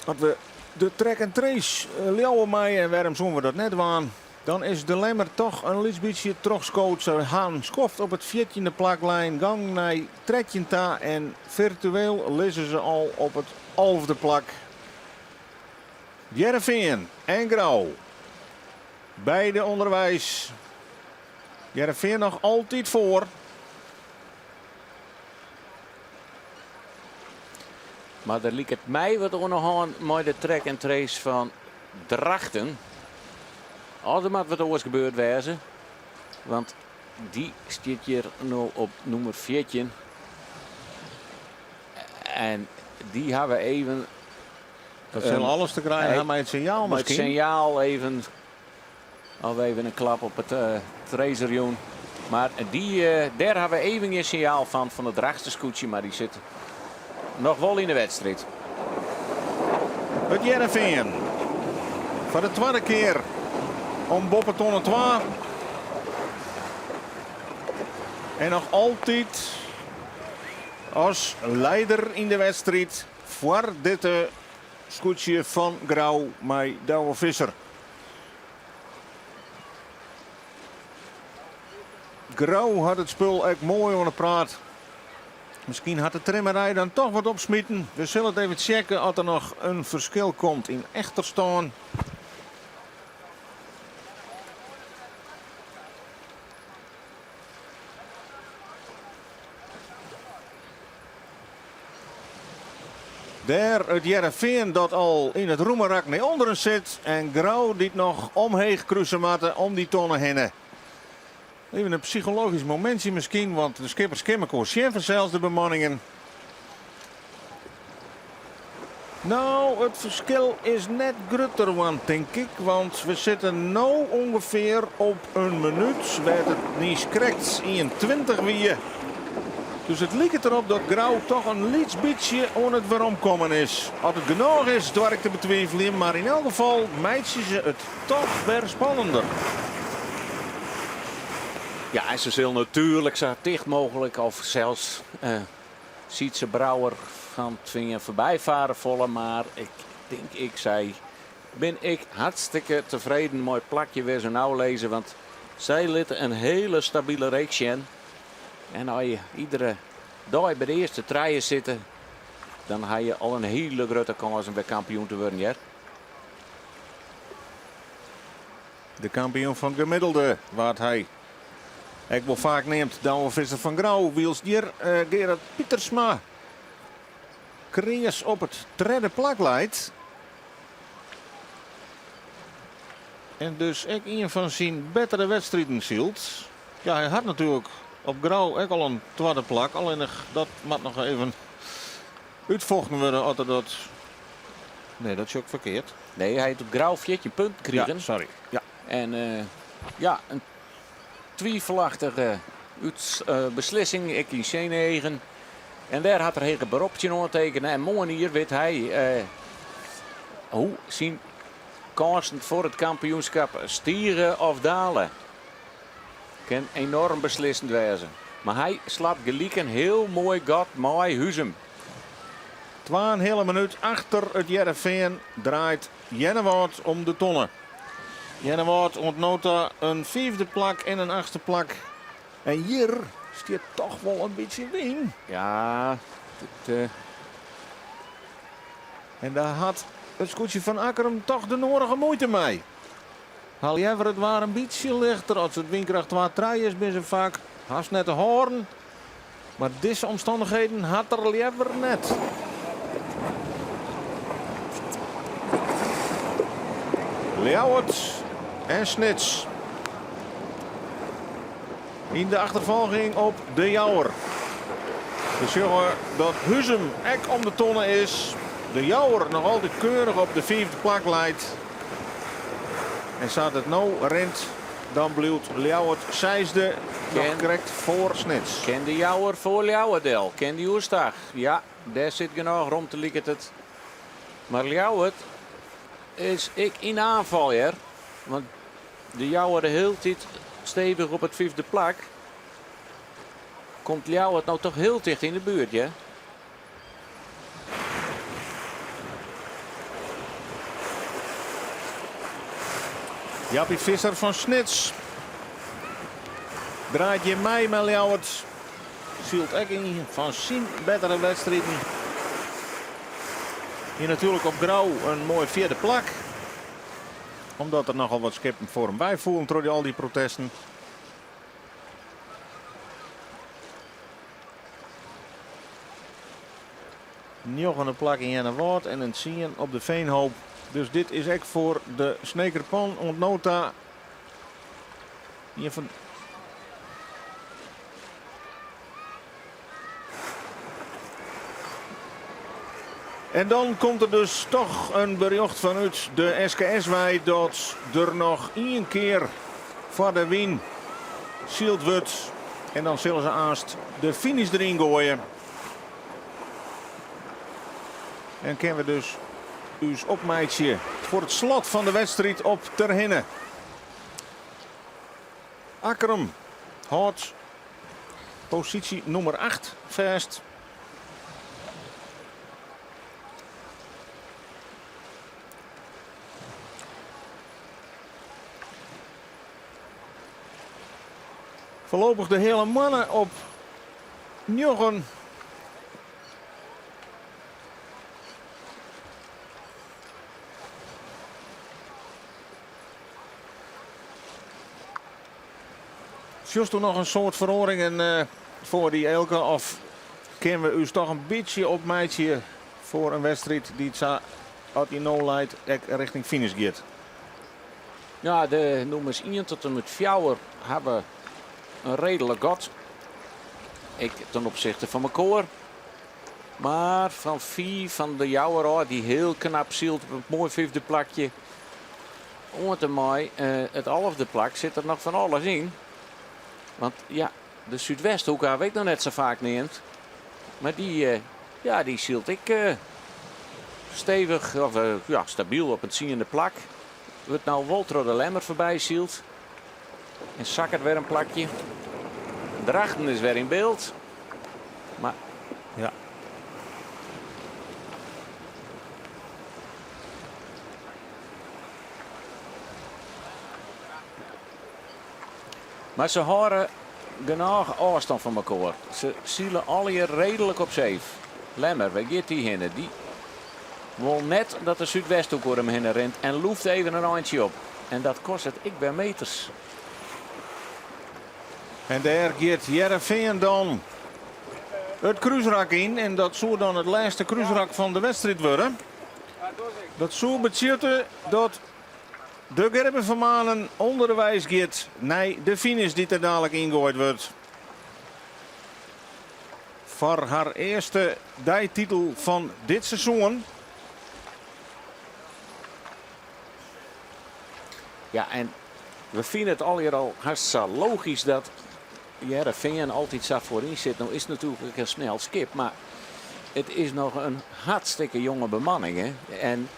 [SPEAKER 1] as we de track and trace leauwe meie, en wêrom soene we dat net dwaan, dan is de Lemmer toch in lyts bytsje trochskood. Se ha in skoft op it fjirtjinde plak lein, gong nei 13 ta en firtueel lizze se al op it alfde plak. Hearrenfean en Grou, beide ûnderweis. Hearrenfean noch altyd foar.
[SPEAKER 2] Mar der liket my wat oan 'e hân mei de track and trace fan Drachten. Of der moat wat oars gebeurd wêze. Want dy stiet hjir no op nûmer 14. En dy hawwe even.
[SPEAKER 1] Dat sil alles te krijen ha mei it sinjaal
[SPEAKER 2] Mei it
[SPEAKER 1] miskien.
[SPEAKER 2] sinjaal even. Of even in klap op it tracer jûn. Mar dy, dêr hawwe we even gjin sinjaal fan, fan it Drachtster skûtsje, mar dy sit noch wol yn de wedstriid.
[SPEAKER 1] It Hearrenfean foar de twadde kear om boppe tonne twa. En noch altyd as leider yn de wedstriid foar dit skûtsje fan Grou mei Douwe Visser. Grou hat it spul ek moai oan 'e praat. Miskien hat de trimmerij dan toch wat opsmiten. We sille it even tsjekke oft der noch in ferskil komt yn efterstân. Dêr it Hearrenfean dat al yn it rûme rak nei ûnderen sit en Grou dy't noch omheech kruse moatte om dy tonne hinne. Even in psychologysk momintsje miskien, want de skippers kinne mekoar sjen fansels, de bemanningen. No, it ferskil is net grutter want tink ik, want we sitte no ûngefear op in minút wêr't it niiskrekt 21 wie. Dus it liket derop dat Grou toch in lyts bytsje oan it weromkommen is. Oft it genôch is, doar ik te betwiveljen, mar yn elk gefal meitsje se it toch wer spannender.
[SPEAKER 2] Ja, en se sille natuerlik sa ticht mooglik of sels Sytze Brouwer fan 't Fean foarby farre wolle, mar ik tink ik sy bin ik hartstikke tefreden mei it plakje wêr se no lizze, want sy litte in hiele stabile reeks sjen. En as je iedere dei by de earste trije sitte, Dan ha je al in hiele grutte kâns om wer kampioen te wurden, hear.
[SPEAKER 1] De kampioen fan it gemiddelde waard hy ek wol faak neamd, Douwe Visser fan Grou, wylst hjir Gerard Pietersma kreas op it tredde plak leit. En dus ek ien fan syn bettere wedstriden sylt. Ja, hy hat natuerlik op Grou ek al in twadde plak, allinnich dat moat noch even útfochten wurde oft er dat. Nee, dat sjoch ik ferkeard.
[SPEAKER 2] Nee, hy hat op Grou 14 punten krigen.
[SPEAKER 1] Ja, sorry. Ja.
[SPEAKER 2] En ja, in twivelachtige beslissing, ek yn syn eagen. En dêr hat er heger berop tsjin oantekene. En moarnier wit hy hoe syn kânsen foar it kampioenskap stige of dale. Kin enoarm beslissend wêze. Mar hy slacht gelyk in hiel moai gat mei Huzum.
[SPEAKER 1] Twa en heale minút achter it Hearrenfean draait Earnewâld om de tonne. Earnewâld oant no ta in fiifde plak en in achtste plak. En hjir stiet toch wol in bytsje wyn.
[SPEAKER 2] Ja, dit.
[SPEAKER 1] En dêr hat it skûtsje fan Akkrum toch de nodige muoite mei. Ha leaver it waar in bytsje lichter. As it wynkracht twa, trije is, binne se faak hast net te hâlden. Mar dizze omstannichheden hat er leaver net. Ljouwert en Snits yn de achterfolging op De Jouwer. We sjogge dat Huzum ek om de tonne is. De Jouwer noch altyd keurich op de fiifde plak leit. En sa't it no rint, dan bliuwt Ljouwert seisde, noch krekt foar Snits.
[SPEAKER 2] Kin de Jouwer foar Ljouwert del? Kin dy oerstach? Ja, dêr sit genôch romte liket it. Mar Ljouwert is ek yn oanfal hear. Want de Jouwer de hiele tiid stevich op it fyfde plak. Komt Ljouwert no toch hiel ticht yn de buert hear.
[SPEAKER 1] Jappie Visser fan Snits draait hjir mei mei Ljouwert. Sylt ek ien fan syn bettere wedstriden. Hier natuerlik op Grou in moai fjirde plak. Omdat der nochal wat skippen foar him weifoelen troch al dy protesten. Njoggende plak yn Earnewâld en in tsien op de Veenhoop. Dus dit is ek foar de Sneker Pan oant no ta ien fan. En dan komt der dus toch in berjocht fanút de SKS wei dat der noch ien kear foar de wyn syld wurdt. En dan sille se aanst de finish deryn goaie. En kinne we dus ús opmeitsje foar it slot fan de wedstriid op Terherne. Akkrum hâldt posysje nûmer 8 fêst. Foarlopich de Heale Moanne op njoggen. Sjochsto noch in soad feroaringen foar dy Eelke of kinne we ús toch in bytsje opmeitsje foar in wedstriid dy't sa as dy no leit ek rjochting finish giet?
[SPEAKER 2] Ja, de nûmers ien tot en met fjouwer hawwe in reedlik gat. Ek ten opsichte fan mekoar. Mar fan fiif fan de Jouwer ôf, dy't hiel knap sylt op in moai fyfde plakje. Oant en mei it alfde plak sit der noch fan alles yn. Want ja, de Súdwesthoeke haw ik noch net sa faak neamd. Mar dy, ja, dy sylt ek stevich of ja, stabyl op in tsiende plak. Wurdt no wol troch de Lemmer foarby syld. En sakket wer in plakje. Drachten is wer yn byld. Mar
[SPEAKER 1] ja.
[SPEAKER 2] Mar se hâlde genôch ôfstân fan mekoar. Se sile allegear reedlik op seef. Lemmer, wêr giet dy hinne? Dy wol net dat de Súdwesthoek oer him hinne rint en lûft even in eintsje op. En dat kostet ek wer meters.
[SPEAKER 1] En dêr giet Hearrenfean dan it krúsrak yn. En dat soe dan it lêste krúsrak fan de wedstriid wurde. Dat soe betsjutte dat de Gerben van Manen ûnderweis giet nei de finish dy't der dalik yngoaid wurdt. Foar har earste deititel fan dit seizoen.
[SPEAKER 2] Ja, en we fine it allegear al hast sa logysk dat Hearrenfean altyd sa foaryn sit. No is it natuerlik ek in snel skip, mar it is noch in hartstikke jonge bemanning. Hè? En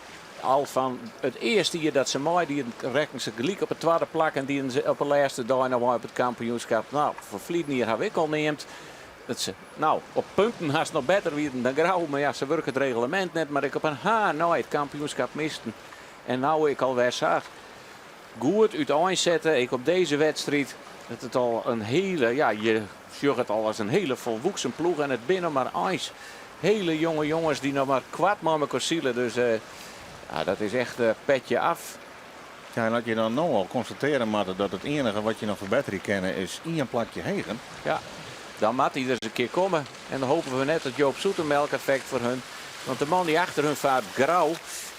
[SPEAKER 2] al fan it earste jier dat se meidienen, rekken se gelyk op it twadde plak en dienen se op de lêste dei noch mei op it kampioenskip. No, foar ferliden jier ha we ek al neamd dat se no op punten hast noch better wienen dan Grou. Mar ja, se wurke it reglemint net, mar ek op in haar nei it kampioenskip misten. En no ek alwer sa goed úteinsette, ek op dizze wedstriid. Dat it al in hiele, ja, je sjogge it al as in hiele folwoeksen ploech. En it binne mar eins hiele jonge jonges dy't noch mar koart mei mekoar sile. Dus ja, dat is echt petje af.
[SPEAKER 1] Ja, en as je dan no al konstatearje moatte dat it iennige wat je noch ferbetterje kinne is ien plakje heger.
[SPEAKER 2] Ja, dan moat hy der ris in kear komme. En dan hoopje we net it Joop Zoetemelk effekt foar hun. Want de man dy't achter hun faart, Grou,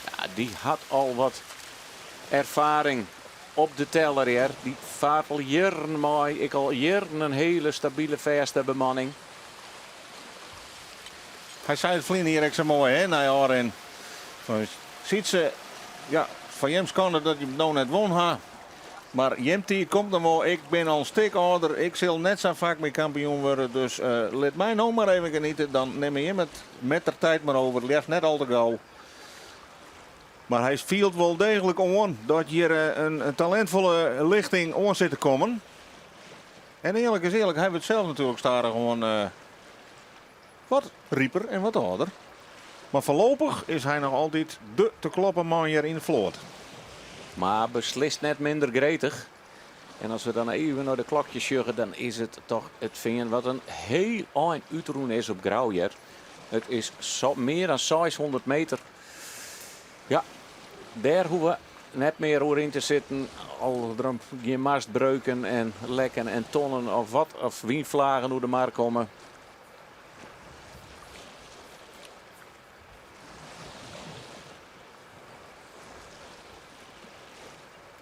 [SPEAKER 2] ja, dy hat al wat erfaring op de teller hear. Dy faart al jierren mei, ek al jierren in hiele stabile fêste bemanning.
[SPEAKER 1] Hy sei it ferline jier ek sa moai hè, nei ôfrin. Fan Sytse, ja, fan jim skande dat jim it no net wûn ha. Mar jim tiid komt noch wol. Ik bin al in stik âlder, ik sil net sa faak mear kampioen wurde. Dus lit my no mar even geniete. Dan nimme jim it mettertiid mar over, leafst net al te gau. Mar hy fielt wol deeglik oan dat hjir in talintfolle lichting oan sit te kommen. En earlik is earlik, hy wurdt sels natuerlik stadichoan wat riper en wat âlder. Mar foarlopich is hy noch altyd de te kloppen man hjir yn de float.
[SPEAKER 2] Mar beslist net minder gretich. En as we dan even nei de klokjes sjogge, dan is it toch It Fean wat in hiel ein útrûn is op Grou hjir. It is mear dan 600 meter. Ja, dêr hoege we net mear oer yn te sitten. Al der gjin mastbreuken en lekken en tonnen of wat of wynflagen oer de mar komme.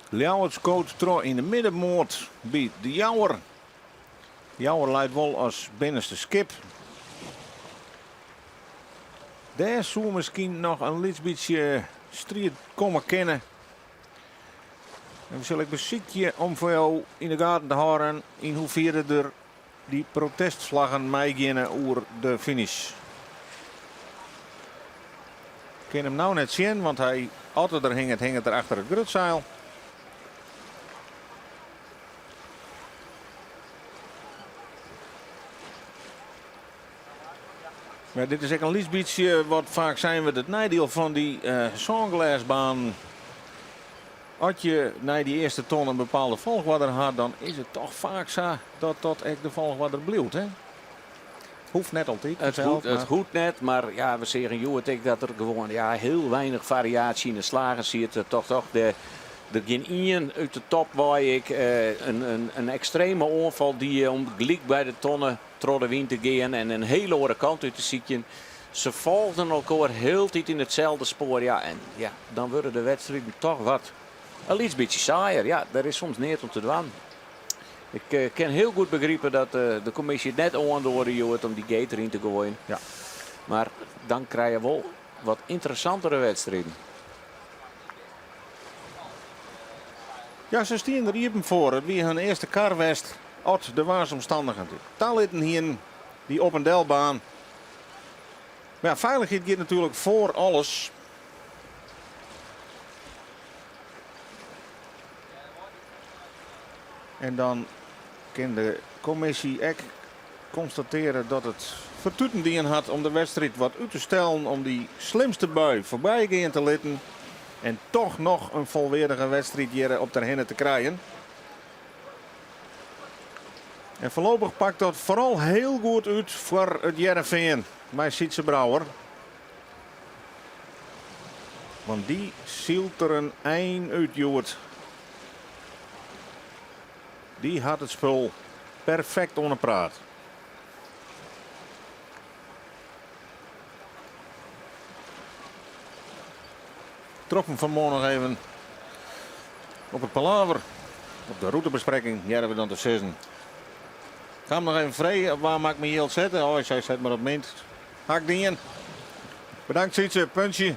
[SPEAKER 1] Ljouwert skoot troch yn de middenmoat by De Jouwer. De Jouwer leit wol as binnenste skip. Dêr soe miskien noch in lyts bytsje striid komme kinne. En we sille ek besykje om foar jo yn de gaten te hâlden yn hoefierre der dy protestflaggen meigeane oer de finish. Ik kin him no net sjen, want hy, as er der hinget, hinget er achter it grutseil. Mar dit is ek in lyts bytsje wat faak sein wurdt it neidiel fan dy sânglêsbanen. As je nei dy earste ton in bepaalde folchoarder ha, dan is it toch faak sa dat dat ek de folchoarder bliuwt. Hè? Hoecht net altyd.
[SPEAKER 2] It hoecht, it hoecht net, mar ja, we seagen hjoed ek dat der gewoan ja, hiel weinich fariaasje yn de slagen siet. Toch toch de, der gjin ien út de top wei ek in, in ekstreme oanfal die om gelyk by de tonne troch de wyn te gean en in hiele oare kant út te sykjen. Se folgden elkoar hieltyd yn itselde spoar. Ja, en ja, dan wurde de wedstriden toch wat in lyts bytsje saaier. Ja, der is soms neat om te dwaan. Ik kin hiel goed begripe dat de kommisje it net oandoarde hjoed om dy gate deryn te goaien.
[SPEAKER 1] Ja.
[SPEAKER 2] Mar dan krije je wol wat ynteressantere wedstriden.
[SPEAKER 1] Ja, se stienen der iepen foar. It wie hun earste kar west as de waarsomstannichheden it talitten hienen, dy op en delbaan. Mar ja, feilichheid giet natuerlik foar alles. En dan kin de kommisje ek konstatearje dat it fertuten dien hat om de wedstriid wat út te stellen om dy slimste bui foarby gean te litten en toch noch in folweardige wedstriid hjir op Terherne te krijen. En foarlopich pakt dat foaral hiel goed út foar it Hearrenfean mei Sytze Brouwer. Want dy sylt der in ein út hjoed. Dy hat it spul perfekt oan 'e praat. Trof him fan 'e moarn noch even op it palaver. Op de rûtebesprekking hearre we dan te sizzen. Ik ha him noch even frege op wa moat ik myn jild sette. Oh, hy sei set mar op Mint. Ha ik dien. Bedankt Sytze, puntsje.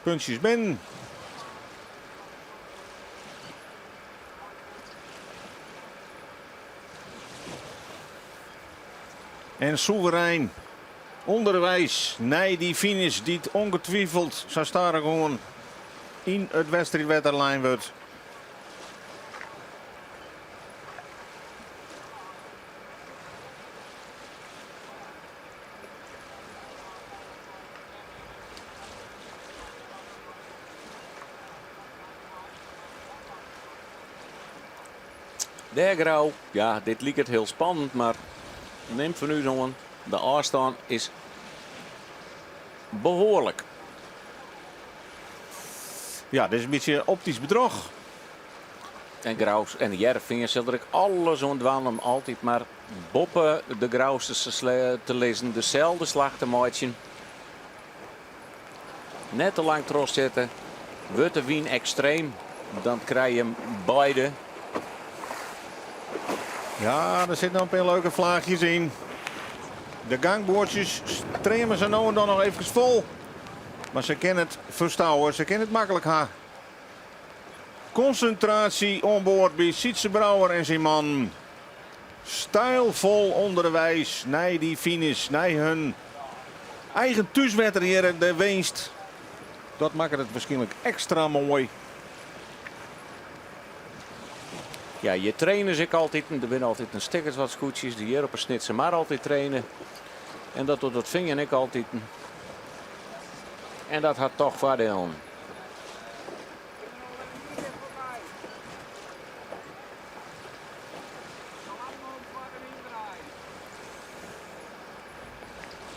[SPEAKER 1] Puntsjes binnen. En soeverein ûnderweis nei dy finish dy't ongetwijfeld sa stadichoan yn it wedstriidwetter lein wurdt.
[SPEAKER 2] Dêr Grou, ja dit liket hiel spannend, mar nim fan ús oan, de ôfstân is behoarlik.
[SPEAKER 1] Ja, dit is in bytsje optysk bedroch.
[SPEAKER 2] En Grou en Hearrenfean sil der ek alles oan dwaan om altyd mar boppe de Grousters te lizzen, deselde slach te meitsjen. Net te lang trochsitte. Wurdt de wyn ekstreem, dan krije je beide.
[SPEAKER 1] Ja, der sitte noch in pear leuke flaachjes yn. De gangboatsjes streame se no en dan noch efkes fol. Mar se kinne it ferstouwe, se kinne it maklik ha. Konsintraasje oan board by Sytze Brouwer en syn mannen. Stylfol ûnderweis nei dy finish, nei hun eigen thúswetter hjir de winst. Dat makket it wierskynlik ekstra moai.
[SPEAKER 2] Ja, hjir traine se ek altyd. Der binne altyd in stik as wat skûtsjes dy't hjir op 'e Snitsermar altyd traine. En dat docht it Fean ek altyd. En dat hat toch foardielen.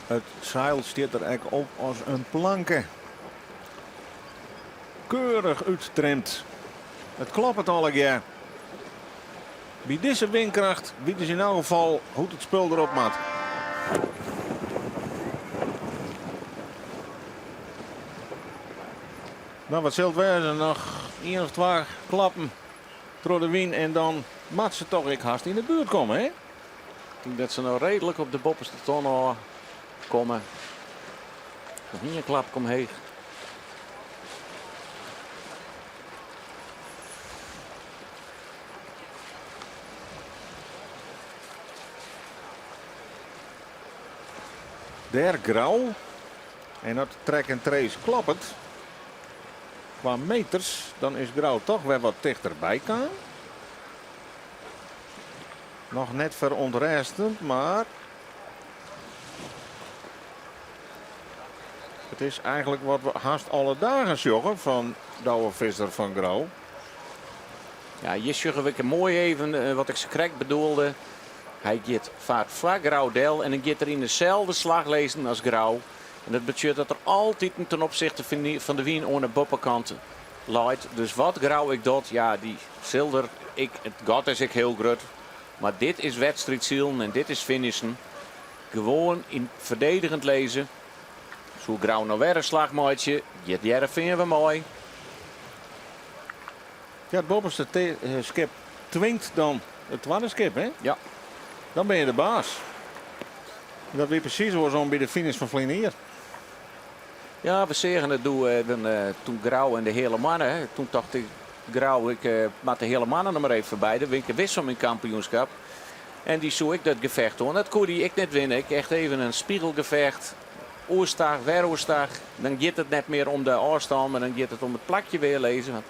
[SPEAKER 1] It seil stiet der ek op as in planke. Keurich úttrimd. It kloppet allegear. By dizze wynkracht witte se yn elk gefal hoe't it spul derop moat. No, wat sil it wêze? Noch ien of twa klappen troch de wyn en dan moat se toch ek hast yn de buert komme, hè?
[SPEAKER 2] Ik tink dat se no reedlik op de boppeste ton ôf komme. Noch ien klap omheech.
[SPEAKER 1] Dêr Grou en as track en trace kloppet kwa meters, dan is Grou toch wer wat tichterby kaam. Noch net ferûntrêstend, mar it is eigenlik wat we hast alle dagen sjogge fan Douwe Visser fan Grou.
[SPEAKER 2] Ja, hjir sjogge we ek moai even eh, wat ik sakrekt bedoelde. Hy giet faak foar Grou del en dan giet er yn deselde slach lizzen as Grou. En dat betsjut dat er altyd ten opsichte fan de wyn oan de boppekant leit. Dus wat Grou ek docht, ja, dy sil der ek, it gat is ek hiel grut. Mar dit is wedstriidsilen en dit is finishen. Gewoan yn ferdedigend lizze. Soe Grou no wer in slach meitsje, giet Hearrenfean wer mei.
[SPEAKER 1] Ja, it boppeste skip twingt dan it twadde skip, hè?
[SPEAKER 2] Ja.
[SPEAKER 1] Dan binne je de baas. Dat wie presys oarsom by de finish fan ferline jier.
[SPEAKER 2] Ja, we seagen it doe even toen Grou en de Heale Moanne. Toen tocht ik, Grou, ik moat de Heale Moanne noch mar even foarby. Dan bin ik wis fan myn kampioenskip. En dy soe ek dat gefecht oan. Dat koe dy ek net winne. Ek echt even in spiegelgefecht. Oerstach, wer oerstach. Dan giet it net mear om de ôfstân, mar dan giet it om it plakje wer lizze. Want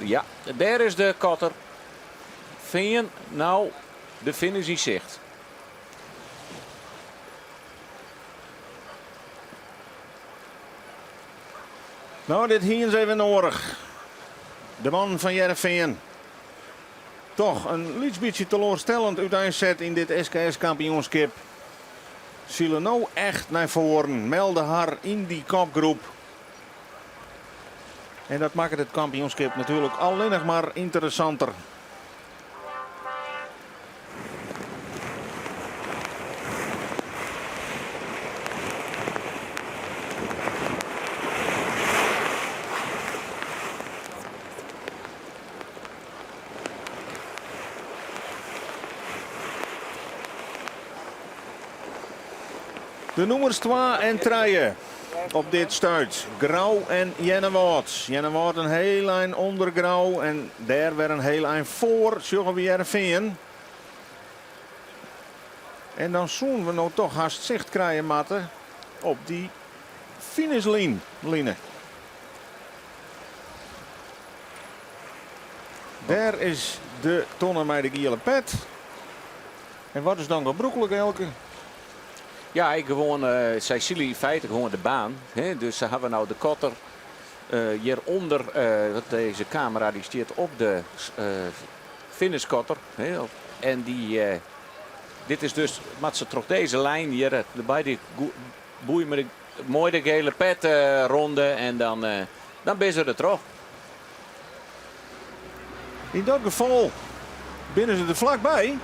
[SPEAKER 2] ja, dêr is de kotter. Fean, no, de finish yn sicht.
[SPEAKER 1] No, dit hienen se even noadich. De mannen fan Hearrenfean. Toch in lyts bytsje teloarstellend úteinset yn dit SKS-kampioenskip. Sile no echt nei foaren, melde har yn dy kopgroep. En dat makket it kampioenskip natuerlik allinnich mar ynteressanter. De nûmers twa en trije op dit stuit, Grou en Earnewâld. Earnewâld in hiel ein ûnder Grou en dêr wer in hiel ein foar sjogge we Hearrenfean. En dan soenen we no toch hast sicht krije moatte op dy finishline. Dêr is de tonne mei de giele pet. En wat is dan gebrûklik, Elke?
[SPEAKER 2] Ja, ik gewoan, sy sile yn feite gewoan de baan. Hè? Dus se hawwe no de kotter hjirûnder, want dizze kamera dy stiet op de finishkotter. Hè? En dy, dit is dus, moat se troch dizze lijn hjir, de beide boeien mei de moai de gele pet ronde en dan, dan binne se der troch.
[SPEAKER 1] Yn dat gefal binne se der flakby.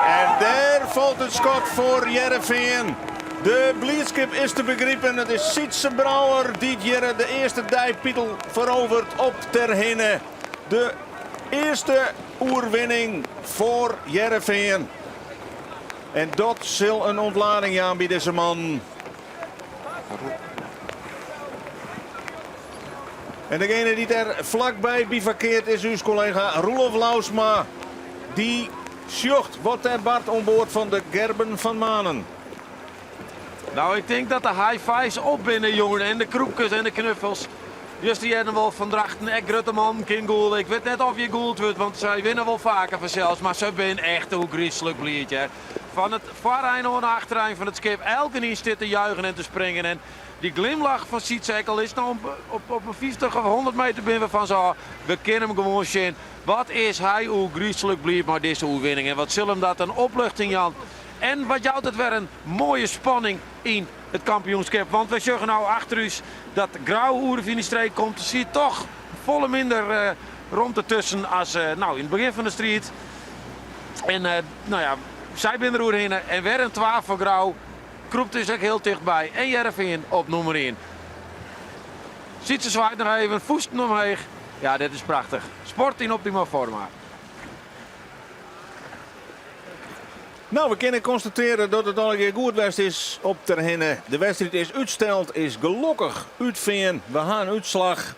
[SPEAKER 1] En dêr falt it skot foar Hearrenfean. De bliidskip is te begripen. It is Sytze Brouwer dy't hjir de earste deititel feroveret op Terherne. De earste oerwinning foar Hearrenfean. En dat sil in ûntlading jaan by dizze man. En degene dy't der flakby bivakkeart is ús kollega Roelof Lousma. Dy sjocht wat der bart oan board fan de Gerben van Manen.
[SPEAKER 3] Nou, ik tink dat de high fives op binne, jongen. En de krûpkes en de knuffels. Juster hearden we fan Drachten, ek grutte mannen kin gûle. Ik wit net of hjir gûld wurdt, want sy winne wol faker fansels. Mar se binne echt oergryslik bliid, hear. Fan it foarein oan de achterein fan it skip, elkenien stiet te juichen en te springen. En dy glimlach fan Sytze ek al is it no op op in 50 of 100 meter binne we fan se ôf. We kinne him gewoan sjen. Wat is hy oergryslik bliid mei dizze oerwinning en wat sil him dat in opluchting jaan. En wat jout it wer in moaie spanning yn it kampioenskip. Want wy sjogge no achter ús dat Grou oer de finishstreek komt. Der siet toch folle minder romte tusken as no yn it begjin fan de striid. En no ja, sy binne der oerhinne. En wer in twa foar Grou. Krûpt dus ek hiel tichtby. En Hearrenfean op nûmer ien. Sytze swaait noch even, fûsten omheech. Ja, dit is prachtich. Sport yn optima forma.
[SPEAKER 1] No, we kinne konstatearje dat it allegear goed west is op Terherne. De wedstriid is útsteld, is gelokkich útfearn. We ha in útslach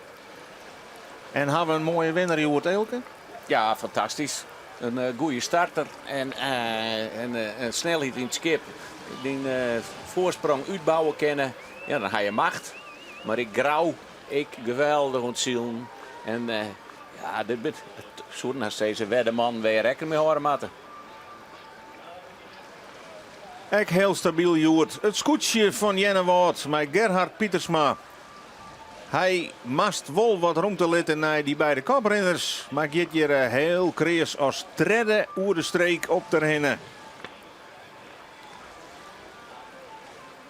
[SPEAKER 1] en hawwe in moaie winner hjoed, Eelke.
[SPEAKER 2] Ja, fantastysk. In goede starter en in snelheid yn it skip. Dyn foarsprong útbouwe kinne. Ja, dan ha je macht. Mar ek Grou, ek geweldich oan it silen. En ja, dit bit, soenen hast sizze, wer de man wêr je rekken mei hâlde moatte.
[SPEAKER 1] Ek hiel stabyl hjoed it skûtsje fan Earnewâld mei Gerhard Pietersma. Hy moast wol wat rûmte litte nei dy beide koprinners, mar giet hjir hiel kreas as tredde oer de streek op Terherne.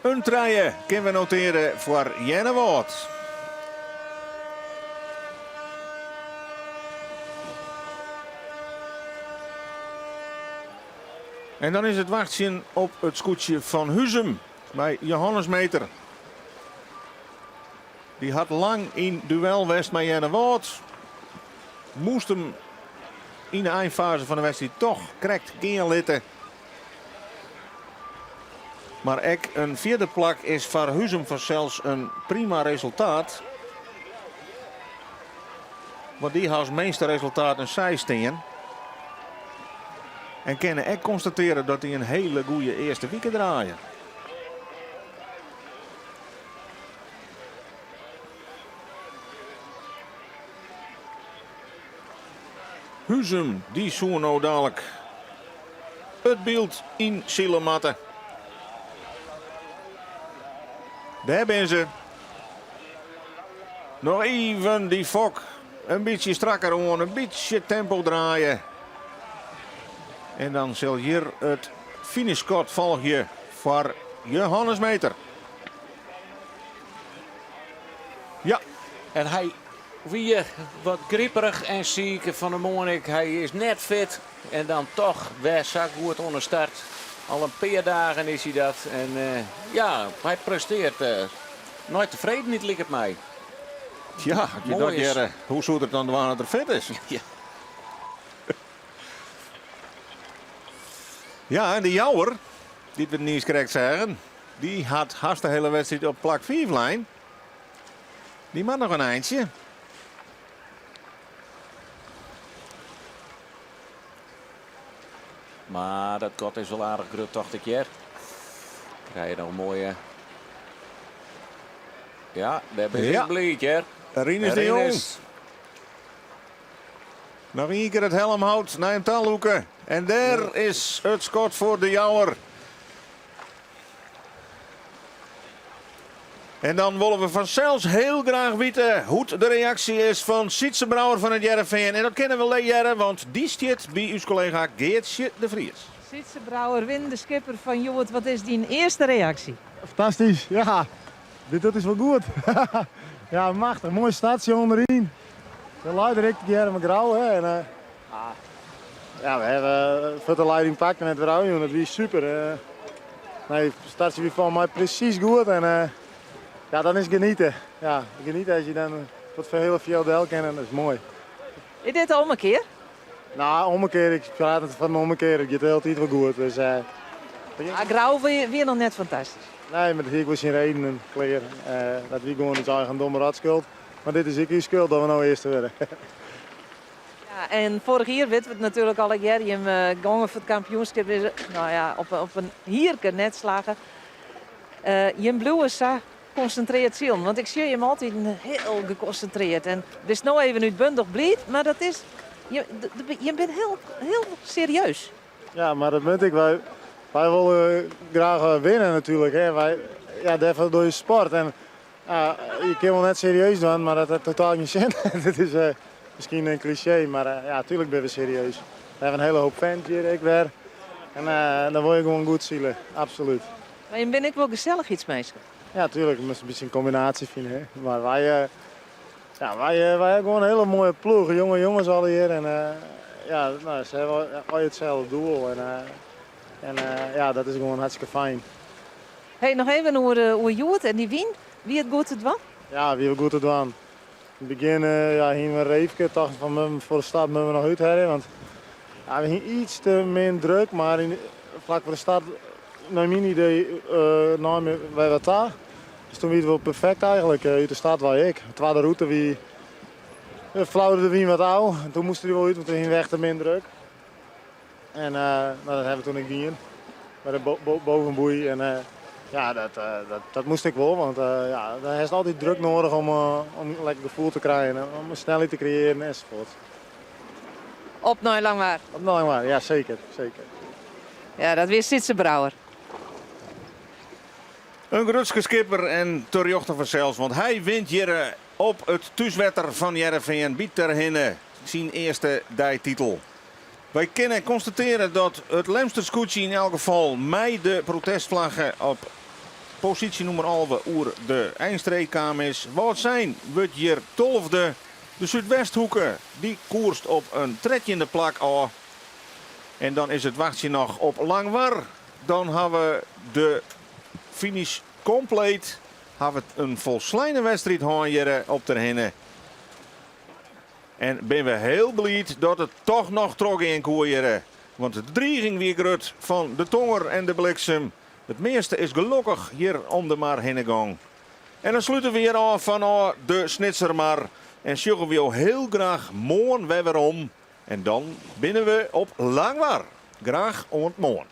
[SPEAKER 1] In trije kinne we noteare foar Earnewâld. En dan is it wachtsjen op it skûtsje fan Huzum mei Johannes Meeter. Dy hat lang yn duel west mei Earnewâld. Moast him yn de einfaze fan de wedstriid toch krekt gean litte. Mar ek in fjirde plak is foar Huzum fansels in prima resultaat. Want dy ha as minste resultaat in 6 stean. En kinne ek konstatearje dat dy in hele goede earste wike draaie. Huzum, dy soe no dalik it byld ynsile moatte. Dêr binne se. Noch even dy fok in bytsje strakker oan, in bytsje tempo draaie. En dan sil hjir it finishskot folgje foar Johannes Meeter. Ja.
[SPEAKER 2] En hy wie wat griperich en siik fan 'e moarn ek. Hy is net fit en dan toch wer sa goed oan de start. Al in pear dagen is hy dat. En ja, hy presteart nei tefredenheid liket my.
[SPEAKER 1] Ja, as je dat hearre, hoe soe er it dan dwaan as er fit is?
[SPEAKER 2] Ja.
[SPEAKER 1] Ja, en de Jouwer, dy't we niis krekt seagen, dy hat hast de hiele wedstriid op plak 5 lein. Dy moat noch in eintsje.
[SPEAKER 2] Mar dat gat is wol aardich grut, tocht ik hear. Krije je noch in moaie. Ja, dêr bin ik
[SPEAKER 1] Ja.
[SPEAKER 2] bliid hear.
[SPEAKER 1] Rinus de Jong. Noch ien kear it helmhout nei him ta lûke. En dêr is it skot foar de Jouwer. En dan wolle we fansels hiel graach witte hoe't de reaksje is fan Sytze Brouwer fan it Hearrenfean. En dat kinne we hearre, want dy stiet by ús kollega Geartsje de Vries.
[SPEAKER 4] Sytze Brouwer, winnende skipper fan hjoed, wat is dyn earste reaksje?
[SPEAKER 5] Fantastysk, ja. Dit docht ús wol goed. ja, machtich. Moai startsje ûnderyn. De lei der ek tegearre mei Grou. Hè. En, ah, ja, we hawwe fuort de leiding pakt en it wer ôfjûn. Dat wie super. Nee, startsje wie foar my presys goed. En ja, dan is genieten. Ja, genieten as je dan wat foar hiele fjild del kinne, dat is moai.
[SPEAKER 4] Is dit de ommekear?
[SPEAKER 5] Nou, ommekear, ik praat net fan in ommekear. It giet de hiele tiid wol goed. Dus,
[SPEAKER 4] Ah, Grou wie noch net fantastysk.
[SPEAKER 5] Nee, mar dat hie ek wol syn redenen, klear. Dat wie gewoan ús eigen domme rotskuld. Mar dit is ek ús skuld dat we no earste wurde.
[SPEAKER 4] Ja, en foarich jier witte we it natuerlik allegear. Jim gongen foar it kampioenskip is nou ja, op in hierke net slagge. Jim bliuwe sa konsintrearre silen, want ik sjoch jim altyd hiel gekonsintrearre. En bist no even útbundich bliid, mar dat is, jim binne hiel, hiel serieus.
[SPEAKER 5] Ja, mar dat moat ek. Wy, wy wolle graach winne natuerlik. Hè. Wy, ja, dêrfoar dogge je sport. En, je kinne wol net serieus dwaan, mar dat hat totaal gjin sin. Dat is miskien in klisjee, mar ja, tuerlik binne we serieus. We hawwe in hiele hoop fans hjir ek wer. En dan wolle je gewoan goed sile, absolút.
[SPEAKER 4] Mar jim binne ek wol gesellichheidsminsken?
[SPEAKER 5] Ja, tuerlik. Je moatte in bytsje in kombinaasje fine. Hè. Mar wy, ja, wy, wy hawwe gewoan in hiele moaie ploech. Jonge jonges allegear. En ja, no, se hawwe allegear itselde doel. En, en ja, dat is gewoan hartstikke fijn.
[SPEAKER 4] Hey, noch even oer, oer hjoed en dy wyn. Wie it goed te dwaan?
[SPEAKER 5] Ja, wie wol goed te dwaan. Yn it begjin ja, hiene we in reefke, tochten fan foar de start moatte we noch úthelje, want ja, we hiene iets te min druk, mar yn, flak foar de start, nei myn idee, uh, naam wy wat ta. Dus toen wie it wol perfekt eigentlik, út de start wei ek. De twadde rûte wie, flaude de wyn wat ôf en toen moast er wol út, want toen hiene we echt te min druk. En uh, nou, dat hawwe we toen ek dien. By de bo bo bovenboei. En uh, ja, dat, uh, dat, dat moast ek wol, want ja, dan hast altyd druk nedich om, om in lekker gefoel te krijen, om snelheid te kreëarjen ensafuort.
[SPEAKER 4] Op nei Langwar.
[SPEAKER 5] Op nei Langwar, ja seker, seker.
[SPEAKER 4] Ja, dat wie Sytze Brouwer.
[SPEAKER 1] In grutske skipper en terjochte fansels, want hy wint hjir op it thúswetter fan Hearrenfean by Terhinne syn earste deititel. Wy kinne konstatearje dat it Lemster skûtsje yn elk gefal mei de protestflagge op posysje nûmer 11 oer de einstreek kaam is. Wâldsein wurdt hjir tolfde. De Súdwesthoeke dy koerst op in trettjinde plak ôf. En dan is it wachtsjen noch op Langwar. Dan hawwe we de finish kompleet. Hawwe we in folsleine wedstriid hân hjir op Terhinne. En binne we hiel bliid dat it toch noch trochgean koe hjir. Want de driging wie grut fan de tonger en de bliksem. It measte is gelokkich hjir om de mar hinne gong. En dan slute we hjir ôf fanôf de Snitsermar. En sjogge we jo hiel graach moarn wer werom. En dan binne we op Langwar. Graach oant moarn.